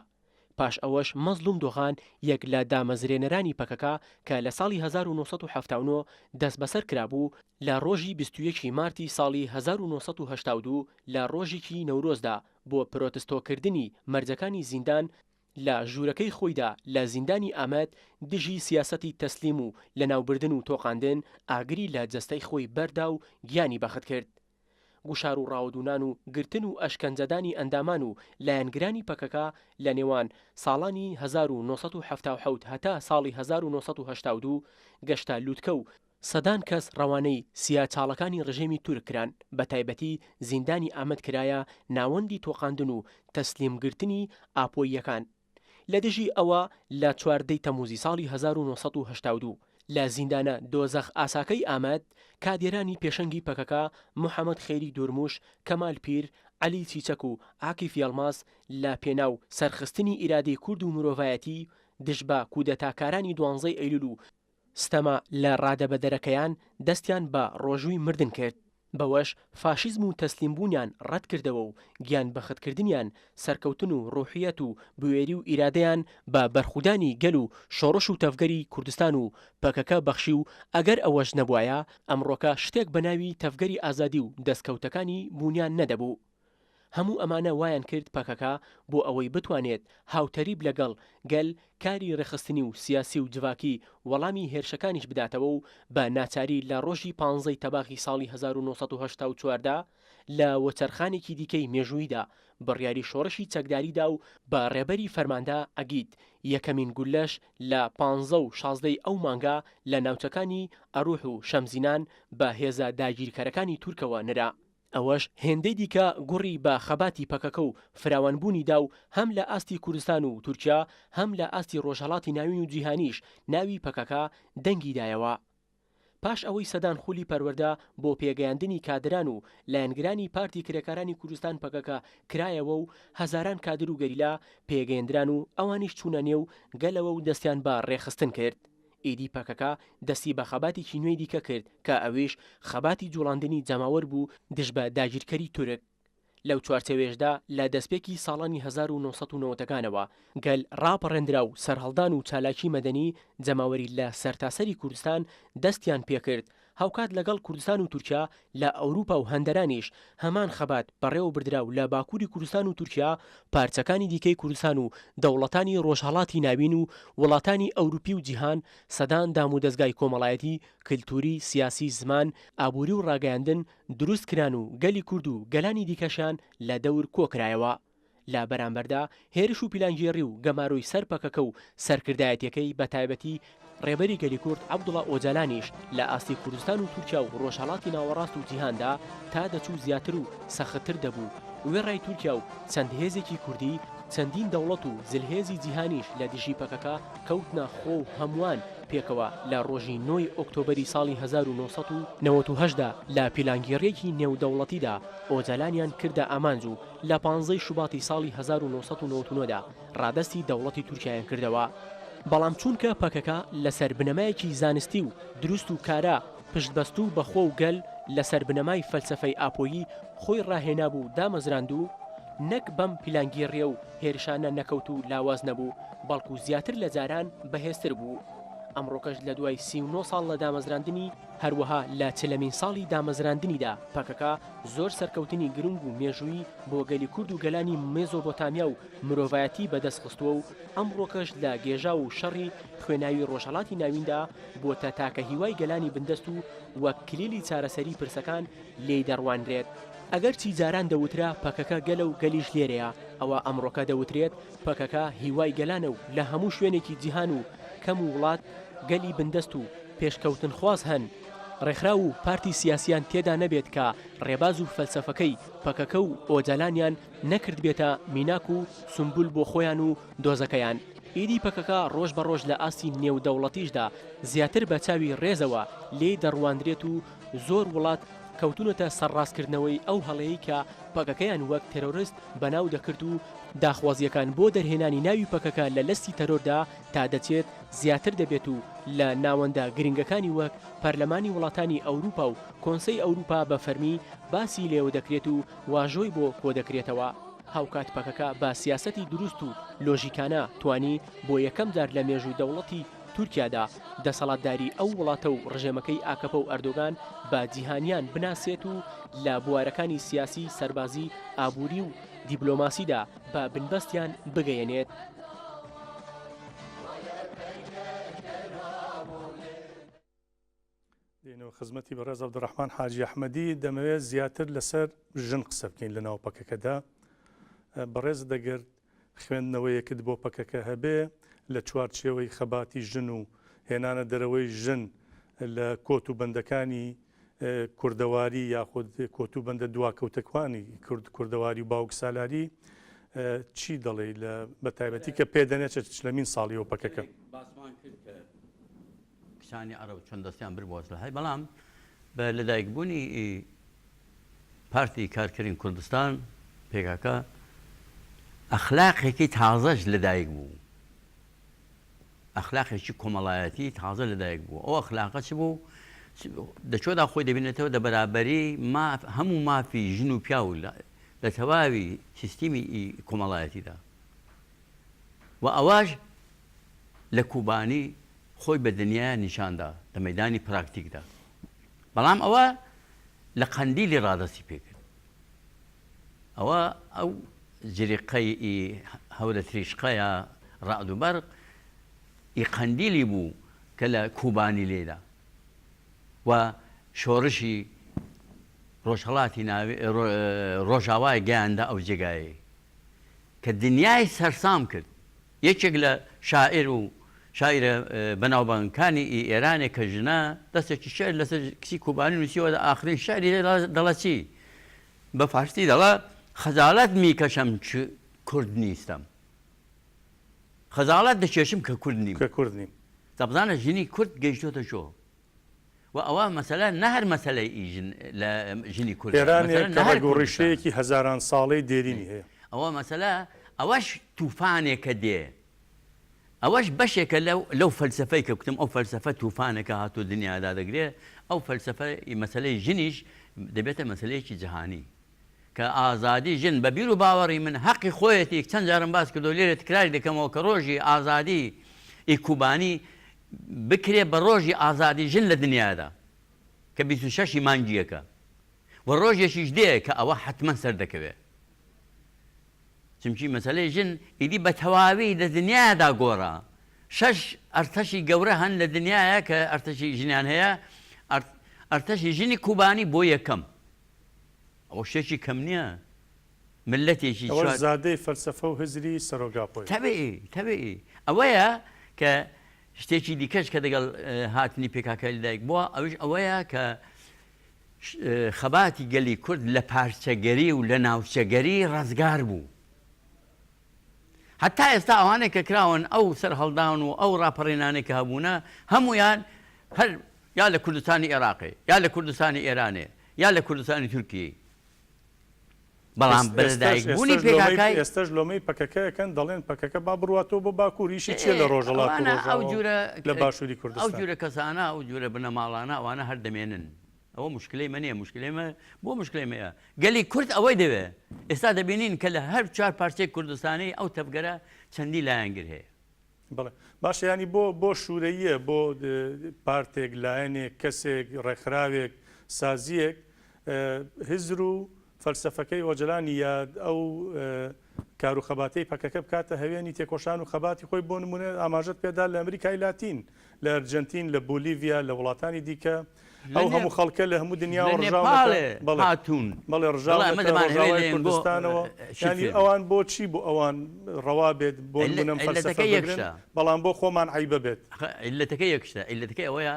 پاش ئەوەش مەزلوم دۆغان یەک لە دامەزرێنەرانی پەکەکە کە لە ساڵی 1979 دەستبەسەر کرابوو، لە ڕۆژی 21 ی مارتی ساڵی 1982 لە ڕۆژێکی نەورۆزدا بۆ پرۆتستۆکردنی مەرجەکانی زیندان لە ژوورەکەی خۆیدا لە زیندانی ئامەد دژی سیاسەتی تەسلیم و لەناوبردن و تۆقاندن ئاگری لە جەستەی خۆی بەردا و گیانی بەخت کرد. گوشار و ڕاوەدوونان و گرتن و ئەشکەنجەدانی ئەندامان و لایەنگرانی پەکەکە لە نێوان ساڵانی 1977 هەتا ساڵی 1982 گەشتە لوتکە و سەدان کەس ڕەوانەی سیا چاڵەکانی ڕژێمی تورک کران، بەتایبەتی زیندانی ئامەد کرایە ناوەندی تۆقاندن و تەسلیم گرتنی ئاپۆییەکان. لە دژی ئەوە لە 14 ی تەموزی ساڵی 1982 لە زیندانە دۆزەخ ئاساکەی ئامەد، کادێرانی پێشەنگی پەکەکە محەمەد خەیری دورموش، کەمال پیر، عەلی چیچەک و عاکیف یەڵماز لە پێناو سەرخستنی ئیرادەی کورد و مرۆڤایەتی دژ بە کودەتاکارانی دوانزەی ئەیلول و ستەمە لە ڕادەبەدەرەکەیان دەستیان بە ڕۆژووی مردن کرد، بەوەش فاشیزم و تەسلیمبوونیان ڕەتکردەوە و گیان بەختکردنیان سەرکەوتن و ڕوحیەت و بوێری و ئیرادەیان بە بەرخودانی گەل و شۆڕش و تەڤگەری کوردستان و پەکەکە بەخشی و ئەگەر ئەوەش نەبوایە ئەمڕۆکە شتێک بە ناوی تەڤگەری ئازادی و دەستکەوتەکانی بوونیان نەدەبوو. هەموو ئەمانە وایان کرد پەکەکە بۆ ئەوەی بتوانێت هاوتەریب لەگەڵ گەل کاری ڕێکخستنی و سیاسی و جڤاکی وەڵامی هێرشەکانیش بداتەوە و بە ناچاری لە ڕۆژی پانزەی تەباخی ساڵی 1984 دا لە وەچەرخانێکی دیکەی مێژووییدا بڕیاری شۆڕشی چەکداری دا و بە ڕێبەری فەرماندە عەگید یەکەمین گوللەش لە پانزە و شازدەی ئەو مانگە لە ناوچەکانی ئەروح و شەمزینان بە هێزە داگیرکەرەکانی تورکەوە نرا. ئەوەش هێندەی دیکە گوڕی بە خەباتی پەکەکە و فراوانبوونی دا و هەم لە ئاستی کوردستان و تورکیا هەم لە ئاستی ڕۆژهەڵاتی ناوین و جیهانیش ناوی پەکەکە دەنگی دایەوە. پاش ئەوەی سەدان خولی پەروەردە بۆ پێگەیاندنی کادران و لایەنگرانی پارتی کرێکارانی کوردستان پەکەکە کرایەوە و هەزاران کادر و گەریلا پێگەیەندران و ئەوانیش چوونە نێو گەلەوە و دەستیان بە ڕێکخستن کرد ئیدی پەکەکە دەستی بە خەباتێکی نوێی دیکە کرد کە ئەویش خەباتی جوڵاندنی جەماوەر بوو دژ بە داگیرکەری تورک. لەو چوارچێوەیەشدا لە دەستپێکی ساڵانی 1990 ەکانەوە گەل ڕاپەڕێندرا و سەرهەڵدان و چالاکی مەدەنی جەماوەری لە سەرتاسەری کوردستان دەستیان پێکرد، هاوکات لەگەڵ کوردستان و تورکیا لە ئەوروپا و هەندەرانیش هەمان خەبات بەڕێوەبردرا و لە باکوری کوردستان و تورکیا پارچەکانی دیکەی کوردستان و دەوڵەتانی ڕۆژهەڵاتی ناوین و وڵاتانی ئەوروپی و جیهان سەدان دامودەزگای کۆمەڵایەتی، کلتوری، سیاسی، زمان، ئابوری و ڕاگەیاندن دروست کران و گەلی کورد و گەلانی دیکەشیان لە دەور کۆکرایەوە. لە بەرامبەردا هێرش و پیلانگێڕی و گەمارۆی سەر پەکەکە و سەرکردایەتیەکەی بە تایبەتی ڕێبەری گەلی کورد عەبدوڵا ئۆجالانیش لە ئاستی کوردستان و تورکیا و ڕۆژهەڵاتی ناوەڕاست و جیهاندا تا دەچوو زیاتر و سەختتر دەبوو. وێڕای تورکیا و چەند هێزێکی کوردی، چەندین دەوڵەت و زلهێزی جیهانیش لە دژی پەکەکە کەوتنە خۆ و هەمووان پێکەوە لە ڕۆژی نۆ ی ئۆکتۆبەری ساڵی 1998 دا لە پیلانگێڕییەکی نێودەوڵەتیدا ئۆجالانیان کردە ئامانج و لە پانزەی شوباتی ساڵی 1999 دا ڕادەستی دەوڵەتی تورکیایان کردەوە. بەڵام چونکە پەکەکە لەسەر بنەمایەکی زانستی و دروست و کارا پشتبەستوو بە خۆ و گەل لەسەر بنەمای فەلسەفەی ئاپۆیی خۆی ڕاهێنابوو و دامەزراند و نەک بەم پیلانگێڕیە و هێرشانە نەکەوت و لاواز نەبوو بەڵکو زیاتر لە جاران بەهێزتر بوو. ئەمڕۆکەش لە دوای 39 ساڵ لە دامەزراندنی، هەروەها لە چلەمین ساڵی دامەزراندنیدا پەکەکە زۆر سەرکەوتنی گرنگ و مێژوویی بۆ گەلی کورد و گەلانی مێزۆبۆتامیا و مرۆڤایەتی بەدەست خستووە و ئەمڕۆکەش لە گێژاو و شەڕی خوێناوی ڕۆژهەڵاتی ناویندا بۆتە تاکە هیوای گەلانی بندەست و وەک کلیلی چارەسەری پرسەکان لێی دەڕوانرێت. ئەگەرچی جاران دەوترا پەکەکە گەلە و گەلیش لێرەیە، ئەوا ئەمڕۆکە دەوترێت پەکەکە هیوای گەلانە و لە هەموو شوێنێکی جیهان و کەم و وڵات گەلی بندەست و پێشکەوتنخواز هەن ڕێکخراو و پارتی سیاسیان تێدا نەبێت کە ڕێباز و فەلسەفەکەی پەکەکە و ئۆجالانیان نەکردبێتە میناک و سومبول بۆ خۆیان و دۆزەکەیان. ئیدی پەکەکە ڕۆژ بە ڕۆژ لە ئاستی نێودەوڵەتیشدا زیاتر بە چاوی ڕێزەوە لێی دەڕواندرێت و زۆر وڵات کەوتوونەتە سەرڕاستکردنەوەی ئەو هەڵەیەی کە پەکەکەیان وەک تێرۆرست بەناو دەکرد و داخوازییەکان بۆ دەرهێنانی ناوی پەکەکە لە لستی تەرۆردا تا دەچێت زیاتر دەبێت و لە ناوەندە گرنگەکانی وەک پەرلەمانی وڵاتانی ئەوروپا و کۆنسەی ئەوروپا بە فەرمی باسی لێوە دەکرێت و واژۆی بۆ کۆدەکرێتەوە. هاوکات پەکەکە بە سیاسەتی دروست و لۆژیکانە توانی بۆ یەکەم جار لە مێژووی دەوڵەتی تورکیادا دەسەڵاتداری ئەو وڵاتە و ڕژێمەکەی ئاکەپە و ئەردۆگان بە جیهانیان بناسێت و لە بوارەکانی سیاسی، سەربازی، ئابووری و دیبلۆماسیدا بە بنبەستیان بگەیەنێت. دێنەوە خزمەتی بەڕێز عەبدولڕەحمان حاجی ئەحمەدی، دەمەوێت زیاتر لەسەر ژن قسە بکەین لەناو پەکەکەدا. بەڕێز دەگەر خوێندنەوەیەکت بۆ پەکەکە هەبێ لە چوارچێوەی خەباتی ژن و هێنانە دەرەوەی ژن لە کۆت و بەندەکانی کوردەواری یاخود کۆت و بەندە دواکەوتەکانی کورد کوردەواری و باوکسالاری چی دەڵێی لە بە تایبەتی کە پێدەنێت چلەمین ساڵیەوە پەکەکە؟ باسمان کرد کە کچانی عەرەب چۆن دەستیان برد بۆ ئەسلحەی، بەڵام بە لەدایکبوونی پارتی کارکەرین کوردستان، پکک، ئەخلاقێکی تازەش لەدایک بوو، ئەخلاقێکی کۆمەڵایەتی تازە لەدایک بوو. ئەو ئەخلاقە چ بوو؟ دەچۆدا خۆی دەبینێتەوە دە بەرابەری ماف، هەموو مافی ژن و پیاو لە تەواوی سیستمی کۆمەڵایەتیدا و ئەوەش لە کوبانی خۆی بە دنیا نیشان دا لە مەیدانی پراکتیکدا، بەڵام ئەوە لە قەندیلی ڕادەستی پێ کرد. ئەوە ئەو جریقەی ئی هەورە تریشقە یا ڕەعد و بەرق ئی قەندیلی بوو کە لە کوبانی لێدا و شۆڕشی ڕۆژهەڵاتی ناوی ڕۆژاوای گەیاندە ئەو جێگایەی کە دنیای سەرسام کرد. یەکێک لە شاعیر و شاعیرە بەناوبانگەکانی ئی ئێرانێ کە ژنە، دەستێکی شیعر لەسەر کچی کوبانی نووسیوە، لە ئاخرین شیعری دەڵێ چی؟ بە فارسی دەڵێ، خەجالەت میکەشەم چ کورد نیستەم. خەجاڵەت دەکێشم کە کورد نیم. کە کورد نیم. جا بزانە ژنی کورد گەیشتۆتە کوێ. و ئەوە مەسەلە نە هەر مەسەلەی ئی ژن لە ژنی کوردە، ئێرانێک مەسەلە کە نە هەر ڕەگ و کوردستانە. ڕیشەیەکی هەزاران ساڵەی دێرینی هەیە. ئەوە مەسەلە ئەوەش توفانێکە دێ ئەوەش بەشێکە لەو لەو فەلسەفەی کە کوتم ئەو فەلسەفە توفانێکە هاتوو دنیا دادەگرێ ئەو فەلسەفە ی مەسەلەی ژنیش دەبێتە مەسەلەیەکی جەهانی. کە ئازادی ژن بە بیر و باوەڕی من هەقی خۆیەتی چەند جارم باس کردو لێرە تکراری دەکەمەوە کە ڕۆژی ئازادی ی کوبانی بکرێ بە ڕۆژی ئازادی ژن لە دنیادا کە 26 ی مانگی یەکە و ڕۆژێکیش دێ کە ئەوە حەتمەن سەردەکەوێ چونکی مەسەلەی ژن ئیدی بە تەواوی لە دنیادا گۆڕا شەش ئەرتەشی گەورە هەن لە دنیایا کە ئەرتەشی ژنیان هەیە ئەرتەشی ژنی کوبانی بۆ یەکەم ئەوە شتێکی کەم نییە ملەتێکی ئەوەش زادەی فەلسەفە و هزری سەرۆک ئاپۆیە. تەبیعی تەبیعی ئەوەیە کە شتێکی دیکەش کە دەگەڵ هاتنی پێکاکە لەدایک بووە ئەوش ئەوەیە کە خەباتی گەلی کورد لە پارچەگەری و لە ناوچەگەری ڕزگار بوو. هەتا ئێستا ئەوانەی کە کراون ئەو سەرهەڵدان و ئەو ڕاپەڕینانەی کە هەبوونە هەمویان هەر یا لە کوردستانی ئێراقێ یا لە کوردستانی ئێرانێ یا لە کوردستانی تورکیەی بەڵام بە لەدایکبوونی پێکاکای ئێستاش لۆمەی پەکەکە ئەکەن دەڵێن پەکەکە با بڕواتەوە بۆ باکوور ئیشی چیە لە ڕۆژهەڵات و ئەو ڕۆژاوا و جورە لە باشووری ئەو کوردستان؟ جورە کەسانە ئەو جورە بنەماڵانە ئەوانە هەر دەمێنن ئەوە مشکلەی مە نیە مشکلەی مە بۆ مشکلەی مەیە گەلی کورد ئەوەی دەوێ ئێستا دەبینین کە لە هەر چوار پارچەی کوردستانی ئەو تەڤگەرە چەندی لایەنگر هەیە. بەڵێ باشە یانی بۆ بۆ شورەییە بۆ پارتێک لایەنێک کەسێک ڕێکخراوێک سازیەک هزر و فەلسەفەکەی ئۆجەلانی یا ئەو کار و خەباتەی پەکەکە بکاتە هەوێنی تێکۆشان و خەباتی خۆی بۆ نمونە ئاماژەت پێدا لە ئەمریکای لاتین لە ئەرجەنتین لە بۆلیڤیا لە وڵاتانی دیکە ئەو هەموو خەڵکە لە هەموو دنیاوە ڕژاونەتە بەڵێ هاتوون بەڵێ ڕژاونەتە ڕۆژاوای کوردستانەوە یانی ئەوان بۆچی بۆ ئەوان ڕەوا بێت بۆ نمونە ئەم فەلسەفە بگرن بەڵام بۆ خۆمان عەیبە بێت؟ عیللەتەکە یەک شتە عیللەتەکەی ئەوەیە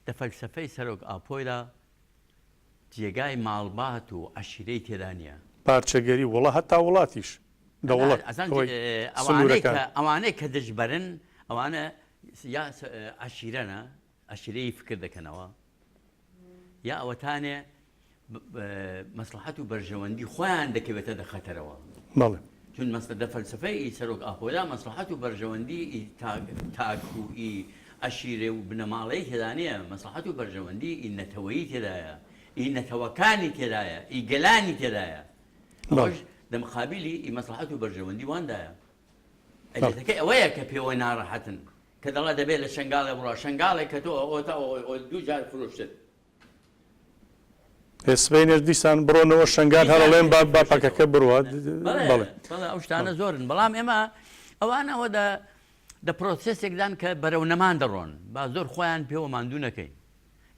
لە فەلسەفەی سەرۆک ئاپۆیدا جێگای ماڵبات و عەشیرەی تێدا نییە. پارچەگەری وڵا هەتا وڵاتیش دەوڵەت ئەوەی سنوورەکان. ئەوانەی کە دژبەرن ئەوانە یا عەشیرەنە عەشیرەیی فکر دەکەنەوە یا ئەوەتانێ مەسڵەحەت و بەرژەوەندی خۆیان دەکەوێتە دە خەتەرەوە. بەڵێ. چون مەسڵە دە فەلسەفەی ئی سەرۆک ئاپۆدا مەسڵەحەت و بەرژەوەندی ئی تاک تاک و ئی عەشیرە و بنەماڵەی تێدا نییە، مەسڵەحەت و بەرژەوەندی ئی نەتەوەیی تێدایە، ئی نەتەوەکانی تێدایە، ئی گەلانی تێدایە. ئەوەش دە مقابیلی ئی مەسڵەحەت و بەرژەوەندی واندایە. عیلەتەکەی ئەوەیە کە پێوەی ناڕەحەتن کە دەڵێ دەبێ لە شەنگاڵێ بڕوا، شەنگاڵێک کە تۆ ئەوەتا دوو جار فرۆشتت. ئێ سبەینێش دیسان بڕۆنەوە شەنگال هەر ئەڵێن با با پەکەکە بڕوات بەڵێ بەڵێ ئەو شتانە زۆرن بەڵام ئێمە ئەوان ئەوە دە دە پرۆسێسێکدان کە بەرەو نەمان دەڕۆن با زۆر خۆیان پێوە ماندوو نەکەین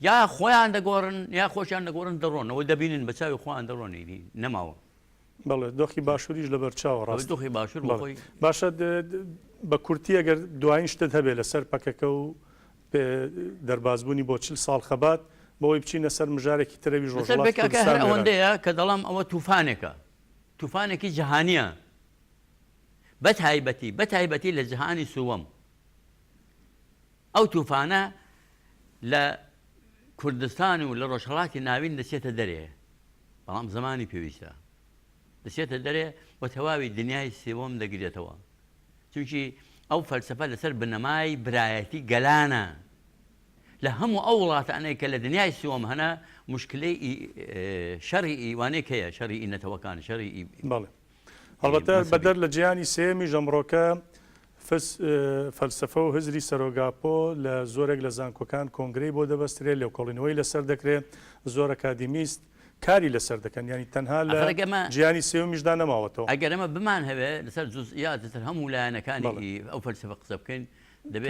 یا خۆیان دەگۆڕن یا خۆشیان دەگۆڕن دەڕۆنەوە دەبینن بە چاوی خۆیان دەڕۆن ئیدی نەماوە. بەڵێ دۆخی باشووریش لەبەرچاوە ڕاستە. دۆخی باشوور بۆ خۆی. باشە بە کورتی ئەگەر دوایین شتت هەبێ لەسەر پەکەکە و دەربازبوونی بۆ 40 ساڵ خەبات بۆی بچینە سەر مژارێکی تر ئەویش لەسەر ڕۆژهەڵاتی پەکەکە هەر کوردستان و ئێران. ئەوەندەیە کە دەڵێم ئەوە توفانێکە توفانێکی جەهانییە بە تایبەتی بە تایبەتی لە جەهانی سووەم ئەو توفانە لە کوردستان و لە ڕۆژهەڵاتی ناوین دەچێتە دەرێ بەڵام زمانی پێویستە دەچێتە دەرێ و تەواوی دنیای سێوەم دەگرێتەوە چونکی ئەو فەلسەفە لەسەر بنەمای برایەتی گەلانە لە هەموو ئەو وڵاتانەی کە لە دنیای سووەم هەنە مشکلەی شەڕی ئیوانێک هەیە شەڕی ئی نەتەوەکان شەڕی بەڵێ هەڵبەتە بەدەر لە جیهانی سێیەمیش ئەمڕۆکە فەلسەفە و هزری سەرۆک ئاپۆ لە زۆرێک لە زانکۆکان کۆنگرەی بۆ دەبەسترێ، لێکۆڵینەوەی لەسەر دەکرێ، زۆر ئەکادیمیست کاری لەسەر دەکەن، یانی تەنها لە جیهانی سێیەمیشدا نەماوەتەوە. ئەگەر ئەمە بمانهەوێ لەسەر جوزئیات، لەسەر هەموو لایەنەکانی ئەو فەلسەفە قسە بکەین، دەبێ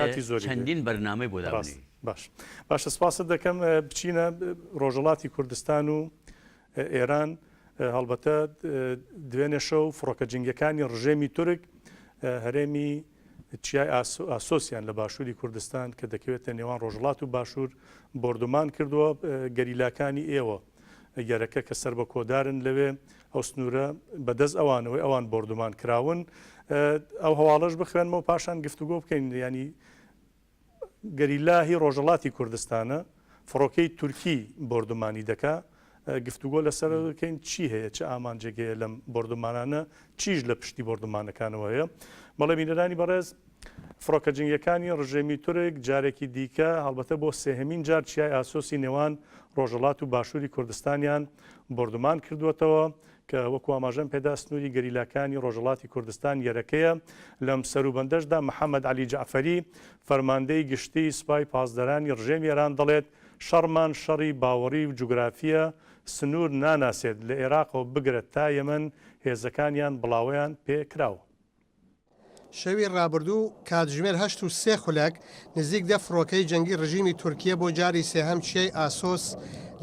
چەندین بەرنامەی بۆ دابنێین. باش باشە سپاست دەکەم. بچینە ڕۆژهەڵاتی کوردستان و ئێران، هەڵبەتە دوێنێ شەو فڕۆکە جەنگییەکانی ڕژێمی تورک هەرێمی چیای ئاسۆسیان لە باشووری کوردستان کە دەکەوێتە نێوان ڕۆژهەڵات و باشوور بۆردومان کردووە، گەریلاکانی ئێوە گەرەکە کە سەر بە کۆدارن لەوێ ئەو سنوورە بەدەست ئەوانەوەی ئەوان بۆردومان کراون. ئەو هەواڵەش بخوێنمەوە پاشان گفتوگۆ بکەین ینی گەریلا هی ڕۆژهەڵاتی کوردستانە. فڕۆکەی تورکی بۆردومانی دەکا گفتوگۆ لەسەر دەکەین چی هەیە چ ئامانجێک هەیە لەم بۆردومانانە چیش لە پشتی بۆردومانەکانەوە هەیە بەڵێ بینەرانی بەڕێز فڕۆکە جەنگیەکانی ڕژێمی تورک جارێکی دیکە هەڵبەتە بۆ سێهەمین جار چیای ئاسۆسی نێوان ڕۆژهەڵات و باشووری کوردستانیان بۆردومان کردووەتەوە کە وەکو ئاماژەم پێدا سنووری گەریلاکانی ڕۆژهەڵاتی کوردستان یەرەکەیە لەم سەروبەندەشدا محەممەد عەلی جەعفەری فەرماندەی گشتیی سوپای پاسدارانی ڕژێمی ئێران دەڵێت شەڕمان شەڕی باوەڕی و جوگرافییە سنوور ناناسێت لە ئێراقەوە بگرە تا یەمەن هێزەکانیان بڵاوەیان پێ کراوە. شەوی ڕابردوو کاتژمێر 8:03 نزیک دە فڕۆکەی جەنگی ڕژیمی تورکیە بۆ جاری سێهەم چیای ئاسۆس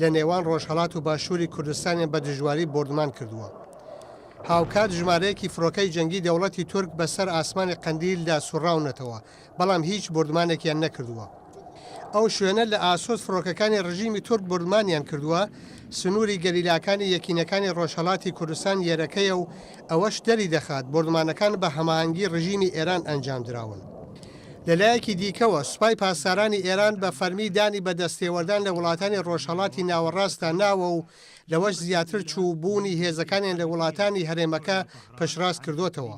لە نێوان ڕۆژهەڵات و باشووری کوردستانیان بە دژواری بۆردمان کردووە. هاوکات ژمارەیەکی فڕۆکەی جەنگی دەوڵەتی تورک بە سەر ئاسمانی قەندیلدا سوڕاونەتەوە بەڵام هیچ بۆردمانێکیان نەکردووە. ئەو شوێنە لە ئاسۆس فڕۆکەکانی ڕژیمی تورک بۆردمانیان کردووە، سنووری گەریلاکانی یەکینەکانی ڕۆژهەڵاتی کوردستان یەرەکەیە و ئەوەش دەریدەخات بۆردمانەکان بە هەماهەنگی ڕژیمی ئێران ئەنجامدراون. لەلایەکی دیکەوە سوپای پاسدارانی ئێران بە فەرمی دانی بە دەستێوەردان لە وڵاتانی ڕۆژهەڵاتی ناوەڕاستدا ناوە و لەوەش زیاتر چوو بوونی هێزەکانیان لە وڵاتانی هەرێمەکە پشتڕاست کردۆتەوە.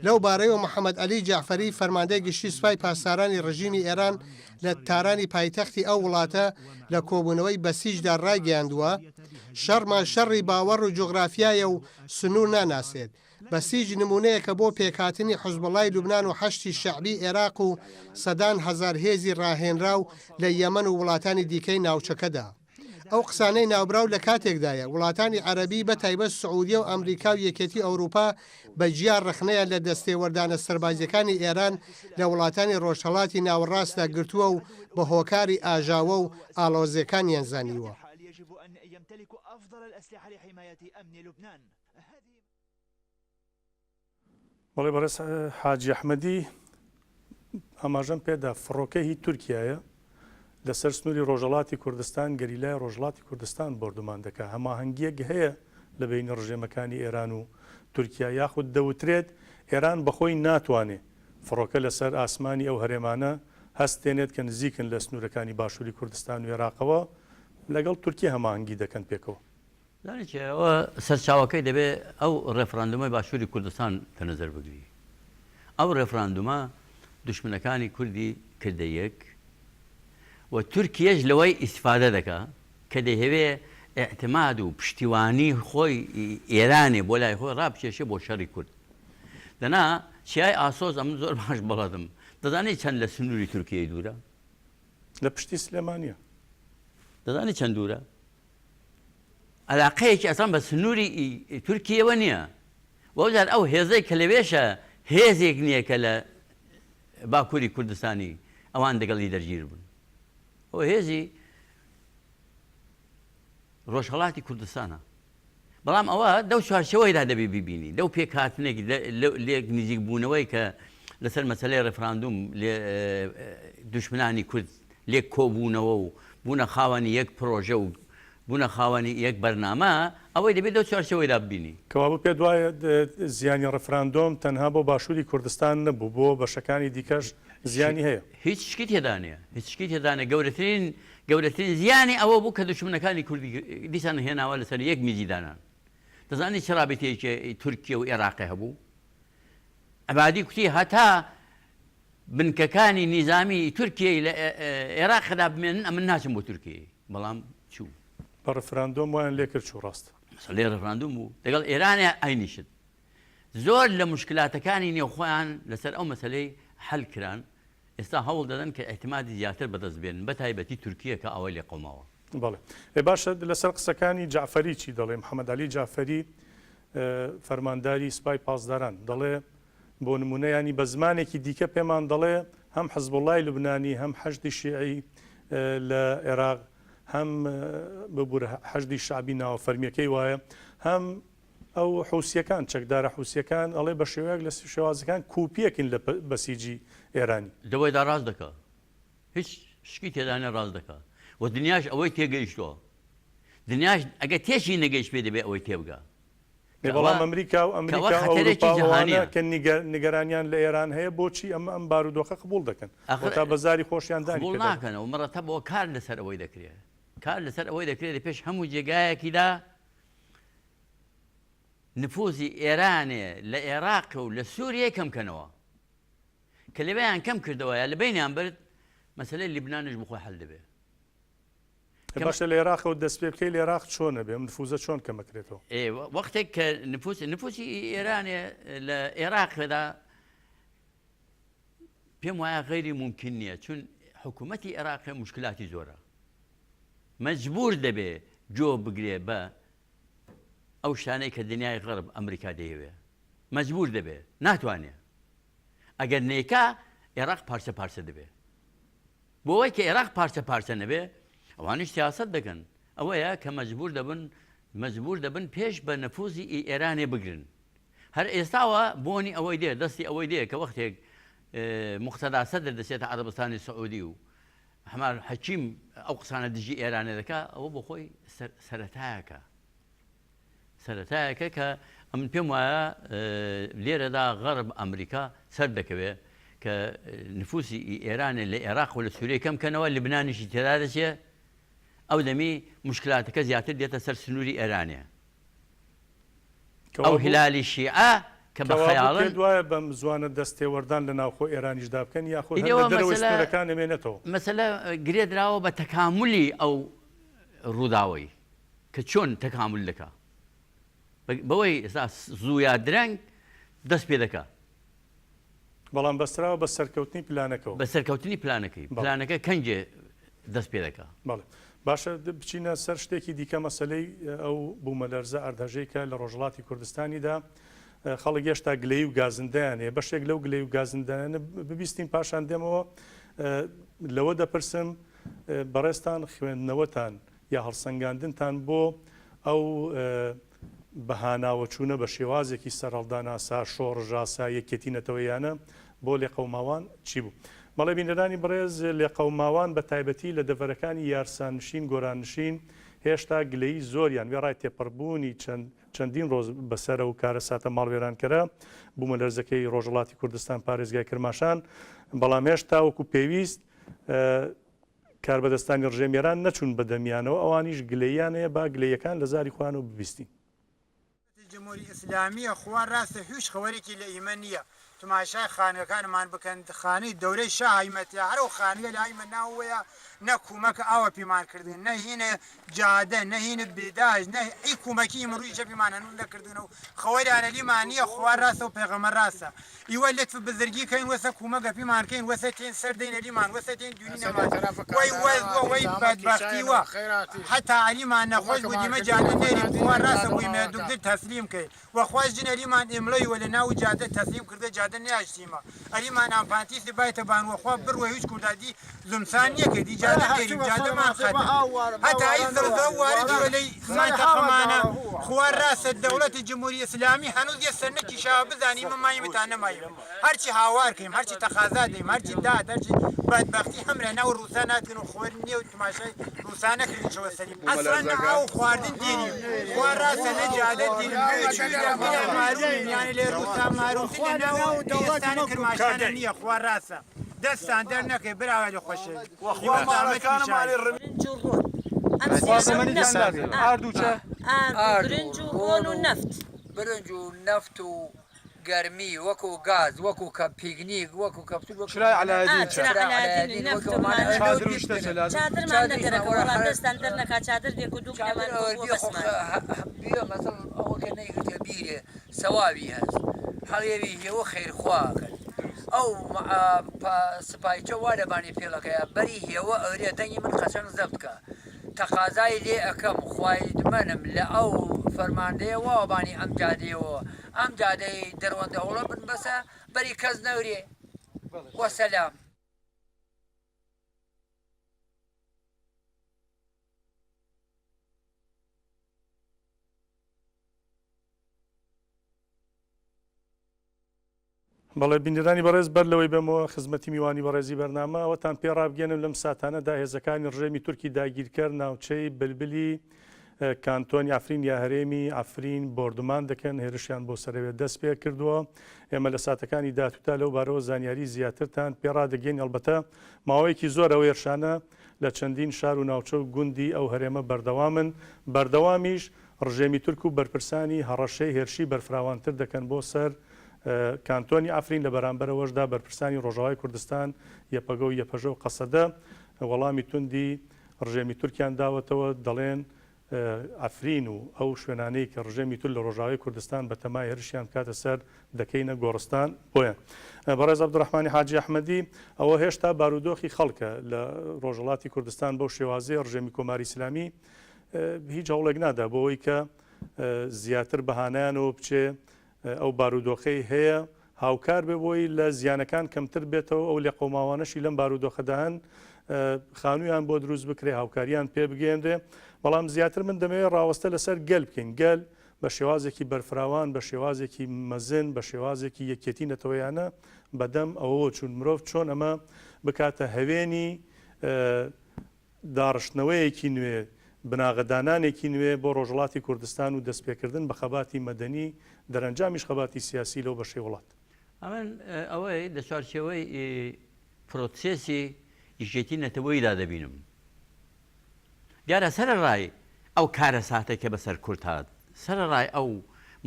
لەو بارەیەوە محەمەد عەلی جەعفەری فەرماندەی گشتی سوپای پاسدارانی ڕژیمی ئێران لە تارانی پایتەختی ئەو وڵاتە لە کۆبوونەوەی بەسیجدا ڕایگەیاندووە، شەڕمان شەڕی باوەڕ و جوغرافیایە و سنوور ناناسێت. بەسیج نموونەیەکە بۆ پێکهاتنی حزبوڵای لوبنان و حەشدی شەعبی ئێراق و سەدان هەزار هێزی ڕاهێنراو لە یەمەن و وڵاتانی دیکەی ناوچەکەدا. ئەو قسانەی ناوبراو لە کاتێکدایە، وڵاتانی عەرەبی بە تایبەت سعودیە و ئەمریکا و یەکێتی ئەوروپا بە جیا ڕەخنەیان لە دەستێوەردانە سەربازییەکانی ئێران لە وڵاتانی ڕۆژهەڵاتی ناوەڕاستدا گرتووە و بە هۆکاری ئاژاوە و ئاڵۆزییەکانیان زانیوە. بەڵێ بەڕێز حاجی ئەحمەدی ئاماژەم پێدا فڕۆکە هی تورکایە لەسەر سنووری ڕۆژەڵاتی کوردستان گەریلای ڕۆژڵاتی کوردستان بۆردومان دەکا هەماهەنگیەک هەیە لە بینی ڕژێمەکانی ئێران و تورکیا یاخود دەوترێت ئێران بەخۆی ناتوانێ فڕۆکە لەسەر ئاسمانی ئەو هەرێمانە هەستێنێت کە نزیکن لە سنوورەکانی باشووری کوردستان و عێراقەوە لەگەڵ تورکیا هەماهەنگی دەکەن پێکەوە. زانی چیە ئەوە سەرچاوەکەی دەبێ ئەو ڕێفراندومەی باشوری کوردستان تەنەزەر بگری ئەو ڕێفراندومە دوشمنەکانی کوردی کردە یەک و تورکیەش لەوەی ئیستفادە دەکا کە دەیهەوێ ئیعتماد و پشتیوانی خۆی ئێرانێ بۆ لای خۆی ڕابکێشێ بۆ شەڕی کورد دەنا چیای ئاسۆز ئەمن زۆر باش بەڵدم دەزانی چەند لە سنووری تورکیەی دوورە لە پشتی سلێمانیە دەزانی چەند دوورە عەلاقەیەکی ئەسڵەن بە سنووری تورکیەوە نییە و ئەوجار ئەو هێزەی کە لەوێشە هێزێک نییە کە لە باکووری کوردستانی ئەوان دەگەڵی دەرگیر بوون ئەو هێزی ڕۆژهەڵاتی کوردستانە بەڵام ئەوە دەو چوارچەوەیدا دەبێ بیبینی لەو پێکهاتنێک لێک نزیک بوونەوەی کە لەسەر مەسەلەی ڕێفراندوم دوشمنانی کورد لێک کۆبوونەوە و بوونە خاوەنی یەک پرۆژە و بوونە خاوەنی یەک بەرنامە، ئەوەی دەبێت لەو چوارچێوەیدا ببینی. کەوابوو پێت وایە زیانی ڕێفراندۆم تەنها بۆ باشووری کوردستان نەبوو، بۆ بەشەکانی دیکەش زیانی هەیە؟ هیچ شکی تێدا نییە، هیچ شکی تێدا نییە، گەورەترین گەورەترین زیانی ئەوە بوو کە دوشمنەکانی کوردی دیسان هێناوە لەسەر یەک میزی دانان. دەزانی چ ڕابیتەیەکی تورکیە و ئێراقێ هەبوو؟ عەبادی کوتی هەتا بنکەکانی نیزامی تورکیەی لە ئێراقدا بمێنن ئەمن ناچم بۆ تورکیەی بەڵام چوو. بە ڕفراندۆم وایان لێ کرد چوو ڕاستە. مەسەلەی ڕفراندوم بوو لەگەڵ ئێرانێ عەینی شت. زۆر لە موشکلاتەکانی نێوخۆیان لەسەر ئەو مەسەلەی حەل کران ئێستا هەوڵ دەدەن کە ئیعتمادی زیاتر بەدەست بێنن بە تایبەتی تورکیە کە ئاوای لێ قەوماوە. بەڵێ. ئێ باشە لەسەر قسەکانی جەعفەری چی دەڵێی؟ محەمەد عەلی جەعفەری فەرمانداری سپای پاسداران دەڵێ بۆ نموونە یانی بە زمانێکی دیکە پێمان دەڵێ هەم حزبوڵای لوبنانی هەم حەشدی شیعی لە عێراق هەم ببورە حەشدی شەعبی ناوە فەرمیەکەی وایە هەم ئەو حوسیەکان چەکدارە حوسیەکان ئەڵێ بە شێوەیەک لە شێوازەکان کوپیەکن لە بەسیجی ئێرانی. لەوەیدا ڕاست دەکا هیچ شکی تێدا نیە ڕاست دەکا و دنیاش ئەوەی تێگەیشتوە دنیاش ئەگەر تێشی نەگەیشتبێ دەبێ ئەوەی تێبگا. بەڵام ئەمریکا و ئەمریکا و ئەوروپا و ئەوانە کە نیگەرانیان لە ئێران هەیە بۆچی ئەمە ئەم بارودۆخە قبوڵ دەکەن؟ وەتا بە زاری خۆشیان دانی قبوڵ ناکەن و مڕەتەب بۆ کار لەسەر ئەوەی دەکرێت کار لەسەر ئەوەی دەکرێت لە پێش هەموو جێگایەکیدا نفوزی ئێرانێ لە عێراق و لە سووریە کەم کەنەوە کە لەوێیان کەم کردەوە یا لە بینیان برد مەسلەی لیبنانش بخۆی حل دەبێت. باشە لە ئێراقەوە دەست پێ بکەی لە ئێراق چۆن ئەبێ ئەم نفوزە چۆن کەم ئەکرێتەوە؟ ئێ وەختێک کە نفوس نفوسی ئێرانێ لە ئێراقێدا پێم وایە غەیری مومکین نییە چون حکوومەتی عێراقێ مشکلاتی زۆرە مەجبور دەبێ جۆ بگرێ بە ئەو شتانەی کە دنیای غەرب ئەمریکا دەیەوێ مەجبور دەبێ ناتوانێ ئەگەر نیکا عێراق پارچە پارچە دەبێ بۆ ئەوەی کە ئێراق پارچە پارچە نەبێ ئەوانیش سیاسەت دەکەن ئەوەیە کە مەجبور دەبن مەجبور دەبن پێش بە نفوزی ئی ئێرانێ بگرن هەر ئێستاوە بۆنی ئەوەی دێ دەستی ئەوەی دێ کە وەختێک مقتەدا سەدر دەچێتە عەرەبستانی سعودی و حەمار حەکیم ئەو قسانە دژی ئێرانێ دەکا ئەوە بۆ خۆی سەرەتایەکە سەرەتایەکە کە ئەمن پێم وایە لێرەدا غەرب ئەمریکا سەر دەکەوێ کە نفوسی ئێرانێ لە ئێراق و لە سووریە کەم کەنەوە لبنانیشی تێدا دەچێ ئەو دەمی مشکلاتەکە زیاتر دێتە سەر سنووری ئێرانێ ئەو هلالی شیعە کە بە خەیاڵن پێت وایە بەم زوانە دەست تێوەردان لە ناوخۆ ئێرانیشدا بکەن یاخود هەر لە دەرەوەی سنوورەکان ئەمێنێتەوە؟ مەسەلە گرێ دراوە بە تەکامولی ئەو ڕووداوەی. کە چۆن تەکامول دەکا بەوەی ئێستا زوو یا درەنگ دەست پێ دەکا. بەڵام بەستراوە بە سەرکەوتنی پلانەکەوە. بە سەرکەوتنی پلانەکەی. پلانەکە کەنگێ دەست پێ دەکا. بەڵێ. باشە بچینە سەر شتێکی دیکە مەسەلەی ئەو بوومەلەرزە ئەردهەژەی کە لە ڕۆژهەڵاتی کوردستانیدا خەڵک هێشتا گلەیی و گازندەیان هەیە بەشێک لەو گلەیی و گازندانە ببیستین پاشان دێمەوە لەوە دەپرسم بەڕێزتان خوێندنەوەتان یا هەڵسەنگاندنتان بۆ ئەو بەهاناوەچوونە بە شێوازێکی سەرهەڵدانئاسا، شۆڕشئاسا، یەکیەتی نەتەوەییانە بۆ لێقەوماوان چی بوو؟ بەڵێ بینەرانی بەڕێز، لێقەوماوان بە تایبەتی لە دەڤەرەکانی یارساننشین، گۆراننشین هێشتا گلەیی زۆریان وێڕای تێپەڕبوونی چەند چەندین ڕۆژ بەسەر ئەو کارەساتە ماڵوێرانکەرە بوومەلەرزەکەی ڕۆژهەڵاتی کوردستان پارێزگای کرماشان، بەڵام هێشتا وەکوو پێویست کاربەدەستانی ڕژێمی ئێران نەچوون بە دەمیانەوە، ئەوانیش گلەییان هەیە، با گلەییەکان لە زاری خۆیانەوە ببیستین. جمهوری ئیسلامیە خوا راستە هیچ خەوەرێکی لە ئیمە نیە تماشای خانگەکانمان بکەن خانەی دەورەی شا هایمە تیا هەر ئەو خانگە لە ئایمە ناوەیە نە کومەک ئاوە پیمان کردن نە هینە جادە نە هینە بێداش نە ئی کومەکی ئیمڕویشە پیمان هەنوز نەکردنە و خەوەریان لەلیمان نیە خوا راستە و پێغەمبەر راستە ئیوە لتف بزرگی کەین وەسە کومە گەپیمان کەین وەسە تێن سەر دەینە لیمان وەسە تێن دوینینەمان وەی وەز وە وەی بەدبەختی وە حەتا ئەلیمان نەخۆش بوو دیمە جادە نێریم خوا راسە بویمە دوگدر تەسلیم کەی وە خواش جن ئەلیمان ئمڵەی وە لە ناو جادە تەسلیم کردگە جادە نیاشتیمە ئەلیمان ئامپانتیسی بایتە بان وە خوا بڕوە هیچ کوردا دی زمسان نیەکەی دی جادە دێریم جادەمان خەتە هەتا ئی زڕزڕە واردی وە لەی مەنتەقەمانە خوا راسە دەوڵەتی جمهوری ئسلامی هەنوز یە سەر نەکیشاوە بزانی ئیمە مایمە تا نەمایمە هەرچی هاوار کەیم هەرچی تەقازا دەیم هەرچی داد هەرچی بەدبەختی هەمرە ناو روسا ناتکن و خۆر نیە و تماشای روسا نەکردن چەوە سەریم ئەسڵەن نە ئاو خواردن دێریم خوا راسە نە جادە دیریم هویچ لە بلا مارومیم یانێ لە روسا مارومتر لە ناو ئێستانە کرماشانە نیە خوا راسە دەستان دەر نەکەی براوە لە خۆشەویست وەخوا ماڵەکانمانی ڕمی. برنج و ڕۆن ئەم سێ نەفت ئارد و چە؟ ئارد و برنج و ڕۆن و نەفت. برنج و نەفت و گەرمی وەکو گاز وەکو کە پیکنیک وەکو کەپسول وەکو چرای عەلایەدین چە؟ چرا عەلایەدین نەفت و مانە چادر و شتە چە لازم؟ چادرمان نەگەرەکە وەڵا دەستان دەرنەکا چادر دێک و دوو چادر گلەمان بۆ ئەوە بەسمان. بیە مەسەڵ ئەوە کە نەیگرتە بیرێ سەواوی هەس هەڵێوی هێوە خەیرخوا کرد ئەو سپایچە وا لەبانی پێڵەکەیا بەری هێوە ئەرێ دەنگی من قەشەنگ زەفت کە تەقازای لێ ئەکەم خوایدمەنم لە ئەو فەرماندەیە واوە بانی ئەم جادەیەوە ئەم جادەی دەروەندە هۆڵە بن بەسە بەری کەس نەورێ وەسەلام. بەڵێ بینەرانی بەڕێز بەر لەوەی بێمەوە خزمەتی میوانی بەڕێزی بەرنامە ئەوەتان پێ ڕابگەێنم لەم ساتانەدا هێزەکانی ڕژێمی تورکی داگیرکەر ناوچەی بلبلی. کانتۆنی عەفرین یا هەرێمی عەفرین بۆردومان دەکەن، هێرشیان بۆ سەرەوێ دەست پێ کردووە. ئێمە لە ساتەکانی داهاتوودا لەو بارەوە زانیاری زیاترتان پێ ڕادەگەین. ئەڵبەتە ماوەیەکی زۆر ئەو هێرشانە لە چەندین شار و ناوچە و گوندی ئەو هەرێمە بەردەوامن، بەردەوامیش ڕژێمی تورک و بەرپرسانی هەڕەشەی هێرشی بەرفراوانتر دەکەن بۆ سەر کانتۆنی عەفرین، لە بەرامبەرەوەشدا بەرپرسانی ڕۆژاوای کوردستان، یەپەگە و یەپەژە و قەسەدە وەڵامی توندی ڕژێمی تورکیان داوەتەوە، دەڵێن عەفرین و ئەو شوێنانەی کە ڕژێمی تورک لە ڕۆژاوای کوردستان بەتەمای هێرشیان بکاتە سەر دەکەینە گۆڕستان بۆیان. بەڕێز عەبدولڕەحمانی حاجی ئەحمەدی، ئەوە هێشتا بارودۆخی خەڵکە لە ڕۆژهەڵاتی کوردستان بەو شێوازەیە ڕژێمی کۆماری ئیسلامی هیچ هەوڵێک نادا بۆ ئەوەی کە زیاتر بەهانایانەوە بچێ ئەو بارودۆخەی هەیە هاوکار بێ بۆی لە زیانەکان کەمتر بێتەوە، ئەو لێقەوماوانەشی لەم بارودۆخەدا هەن خانوویان بۆ دروست بکرێ، هاوکاریان پێ بگەیەنرێ. بەڵام زیاتر من دەمەوێت ڕاوەستە لەسەر گەل بکەین. گەل بە شێوازێکی بەرفراوان، بە شێوازێکی مەزن، بە شێوازێکی یەکێتی نەتەوەیانە بەدەم ئەوەوە چوون. مرۆڤ چۆن ئەمە بکاتە هەوێنی داڕشتنەوەیەکی نوێ، بناغەدانانێکی نوێ بۆ ڕۆژهەڵاتی کوردستان و دەستپێکردن بە خەباتی مەدەنی، دەرەنجامیش خەباتی سیاسی لەو بەشەی وڵات. ئەمن ئەوەی لە چوارچێوەی پرۆتسێسی یەکێتی نەتەوەییدا دەبینم. دیارە سەرەڕای ئەو کارەساتەی کە بەسەر کورد هات، سەرەڕای ئەو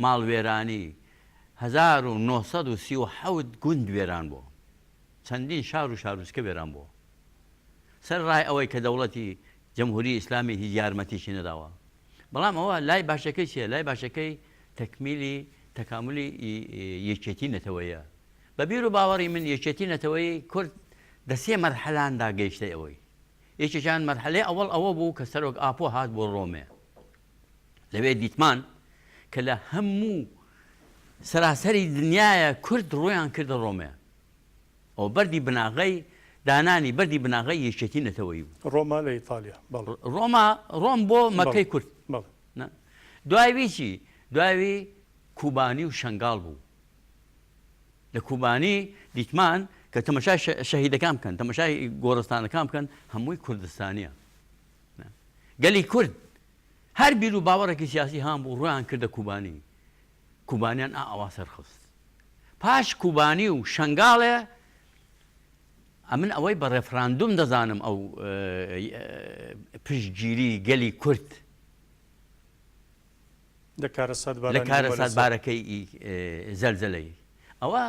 ماڵوێرانی 1937 گوند وێران بوو، چەندین شار و شارۆچکە وێران بوو، سەرەڕای ئەوەی کە دەوڵەتی جمهوری ئیسلامی هیچ یارمەتیی نەداوە، بەڵام ئەوە لای باشەکەی چیە؟ لای باشەکەی تەکمیلی تەکاملی یەکێتی نەتەوەیە. بە بیر و باوەڕی من یەکێتی نەتەوەیی کورد دە سێ مەرحەلاندا گەیشتە ئەوەی. یەکێکیان مەرحەلەی ئەوەڵ ئەوە بوو کە سەرۆک ئاپۆ هات بۆ ڕۆمێ. لەوێ دیتمان کە لە هەموو سەراسەری دنیایە کورد ڕوویان کردە ڕۆمێ. ئەوە بەردی بناغەی دانانی بەردی بناغەی یەکێتی نەتەوەیی بوو. ڕۆما لە ئیتالیا، بەڵێ. ڕۆما، ڕۆم بۆ مەکەی کورد. بەڵێ. نا. دوای وی چی؟ دوای وی کوبانی و شەنگاڵ بوو. لە کوبانی دیتمان کە تەمەشای شەهیدەکان بکەن، تەمەشای گۆڕستانەکان بکەن، هەمووی کوردستانییە. گەلی کورد هەر بیر و باوەڕێکی سیاسی هان بوو ڕوویان کردە کوبانی. کوبانیان ئا ئەوا سەرخست. پاش کوبانی و شەنگاڵێ ئەمن ئەوەی بە ڕێفراندوم دەزانم ئەو پشتگیری گەلی کورد لە لە کارەساتبارەکەی زەلزەلەی ئەوە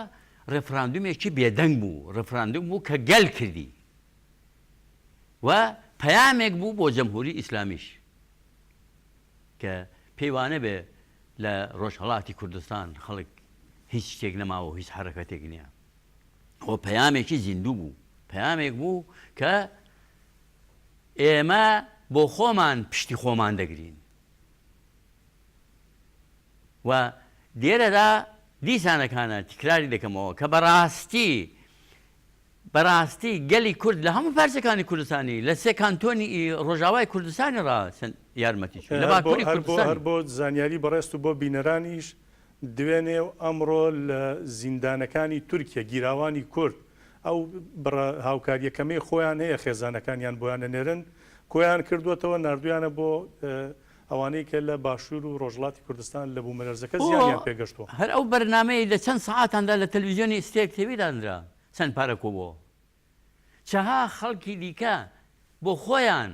ڕێفراندومێکی بێدەنگ بوو ڕێفراندوم بوو کە گەل کردی و پەیامێک بوو بۆ جەمهوری ئیسلامیش کە پێی وانەبێ لە ڕۆژهەڵاتی کوردستان خەڵک هیچ شتێک نەماوە و هیچ حەرەکەتێک نییە. ئەوە پەیامێکی زیندوو بوو، پەیامێک بوو کە ئێمە بۆ خۆمان پشتی خۆمان دەگرین و لێرەدا دیسانەکانە تکراری دەکەمەوە کە بەڕاستی بەراستی گەلی کورد لە هەموو پارچەکانی کوردستانی لە سێ کانتۆنی ڕۆژاوای کوردستانی ڕا چەند یارمەتی چوو لە باکووری کوردستانی. هەر بۆ زانیاری بەڕێزت و بۆ بینەرانیش دوێنێ و ئەمڕۆ لە زیندانەکانی تورکیە گیراوانی کورد ئەو بڕە هاوکاریە کەمەی خۆیان هەیە خێزانەکانیان بۆیان ئەنێرن کۆیان کردووەتەوە ناردویانە بۆ ئەوانەی کە لە باشوور و ڕۆژهەڵاتی کوردستان لە بوومەلەرزەکە زیانیان پێگەشتووە. هەر ئەو بەرنامەی لە چەند سەعاتاندا لە تەلویزیۆنی ستێرک تێوی دانرا چەند پارە کۆبۆوە. چەها خەڵکی دیکە بۆ خۆیان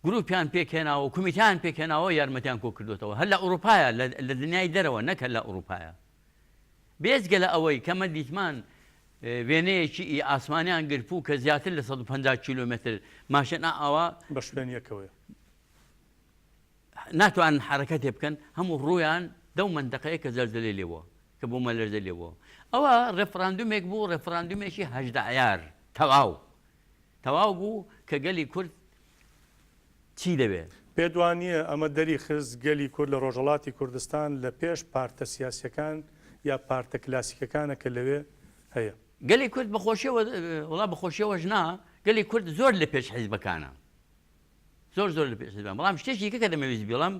گروپیان پێکهێناوە و کومیتەیان پێکهێناوە یارمەتیان کۆکردۆتەوە هەر لە ئوڕوپایە لە دنیای دەرەوە نەک هەر لە ئوڕوپایە. بێجگە لە ئەوەی کە مە دیتمان وێنەیەکی ئی ئاسمانیان گرپوو کە زیاتر لە 150 کیلۆمەتر ماشێن ئا ئاوا بە شوێن یەکەوەیە. ناتوانن حەرەکەتێ بکەن هەموو ڕوویان دەو مەنتەقەیە کە زەلزەلەی لێ بووە کە بوومەلەرزەی لێ بووە ئەوە ڕێفراندومێک بوو ڕێفراندومێکی 18 عیار تەواو تەواو بوو کە گەلی کورد چی دەوێ. پێت وا نییە ئەمە دەری خست گەلی کورد لە ڕۆژهەڵاتی کوردستان لە پێش پارتە سیاسیەکان یا پارتە کلاسیکەکانە کە لەوێ هەیە؟ گەلی کورد بە خۆشیەوە وەڵا بە خۆشیەوەش نا گەلی کورد زۆر لە پێش حیزبەکانە زۆر زۆر لە پێش حیزبان بەڵام شتێکی دیکە کە دەمەویست بیڵێم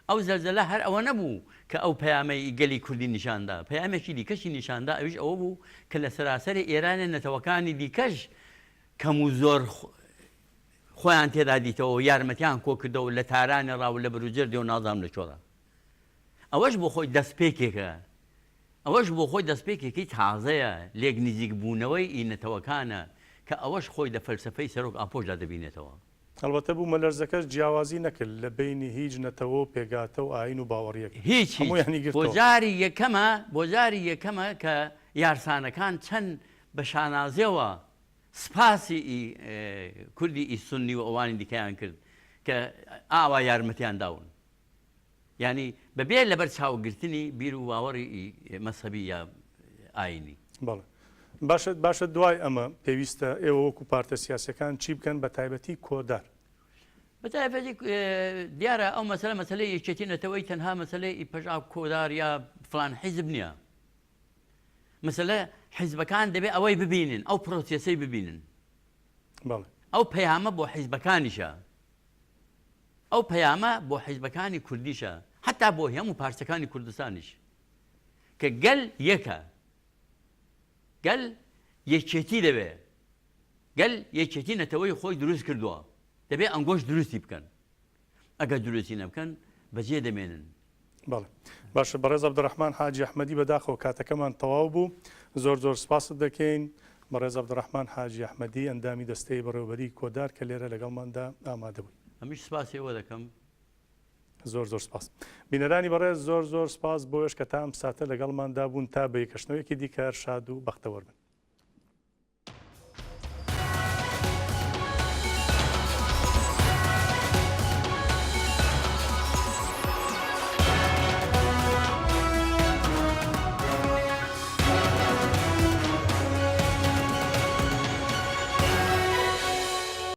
ئەو زەلزەلە هەر ئەوە نەبوو کە ئەو پەیامەی گەلی کوردی نیشاندا پەیامێکی دیکەشی نیشاندا ئەویش ئەوە بوو کە لە سەراسەری ئێرانێ نەتەوەکانی دیکەش کەم و زۆر. خۆیان تێدا دیتەوە و یارمەتیان کۆ کردەوە لە تارانێ ڕا و لە بروجردێ و نازانم لە کوێ ڕا. ئەوەش بۆ خۆی دەستپێکێکە. ئەوەش بۆ خۆی دەستپێکێکی تازەیە، لێک نزیک بوونەوەی ئی نەتەوەکانە کە ئەوەش خۆی لە فەلسەفەی سەرۆک ئاپۆشدا دەبینێتەوە. هەڵبەتە بوومەلەرزەکەش جیاوازی نەکرد لە بەینی هیچ نەتەوە و پێگاتە و ئایین و باوەڕیەک. هیچ هیچ. هەموویانی بۆ گرتەوە. جاری یەکەمە بۆ جاری یەکەمە کە یارسانەکان چەند بە شانازیەوە سپاسی ئی کوردی ئی سوننی و ئەوانی دیکەیان کرد کە ئاوا یارمەتیان داون. یانی بە بێ لەبەر چاو گرتنی بیر و باوەڕی ئی مەزهەبی یا ئایینی. بەڵێ. باشە باشە دوای ئەمە پێویستە ئێوە وەکو پارتە سیاسیەکان چی بکەن بە تایبەتی کۆدار؟ بە تایبەتی دیارە ئەو مەسەلە مەسەلەی یەکێتی نەتەوەی تەنها مەسەلەی ئی پەژاک کۆدار یا فڵان حیزب نییە. مەسەلە حیزبەکان دەبێ ئەوەی ببینن، ئەو پرۆسێسەی ببینن. بەڵێ. ئەو پەیامە بۆ حیزبەکانیشە. ئەو پەیامە بۆ حیزبەکانی کوردیشە، حەتا بۆ هەموو پارچەکانی کوردستانیش کە گەل یەکە، گەل یەکێتی دەوێ، گەل یەکێتی نەتەوەی خۆی دروست کردووە، دەبێ ئەنگۆش دروستی بکەن. ئەگەر دروستی نەبکەن بەجێ دەمێنن. بەڵێ باشە بەڕێز عەبدولڕەحمان حاجی ئەحمەدی بەداخەوە کاتەکەمان تەواو بوو زۆر زۆر سپاست دەکەین بەڕێز عەبدولڕەحمان حاجی ئەحمەدی ئەندامی دەستەی بەڕێوەبەری کۆدار کە لێرە لەگەڵماندا ئامادە بووی. ئەمیش سپاسی ئێوە دەکەم. زۆر زۆر سپاس. بینەرانی بەڕێز زۆر زۆر سپاس بۆ ئێش کە تا ئەم ساتە لەگەڵماندا بوون تا بە یەکەشتنەوەیەکی دیکە هەر شاد و بەختەوەر بن.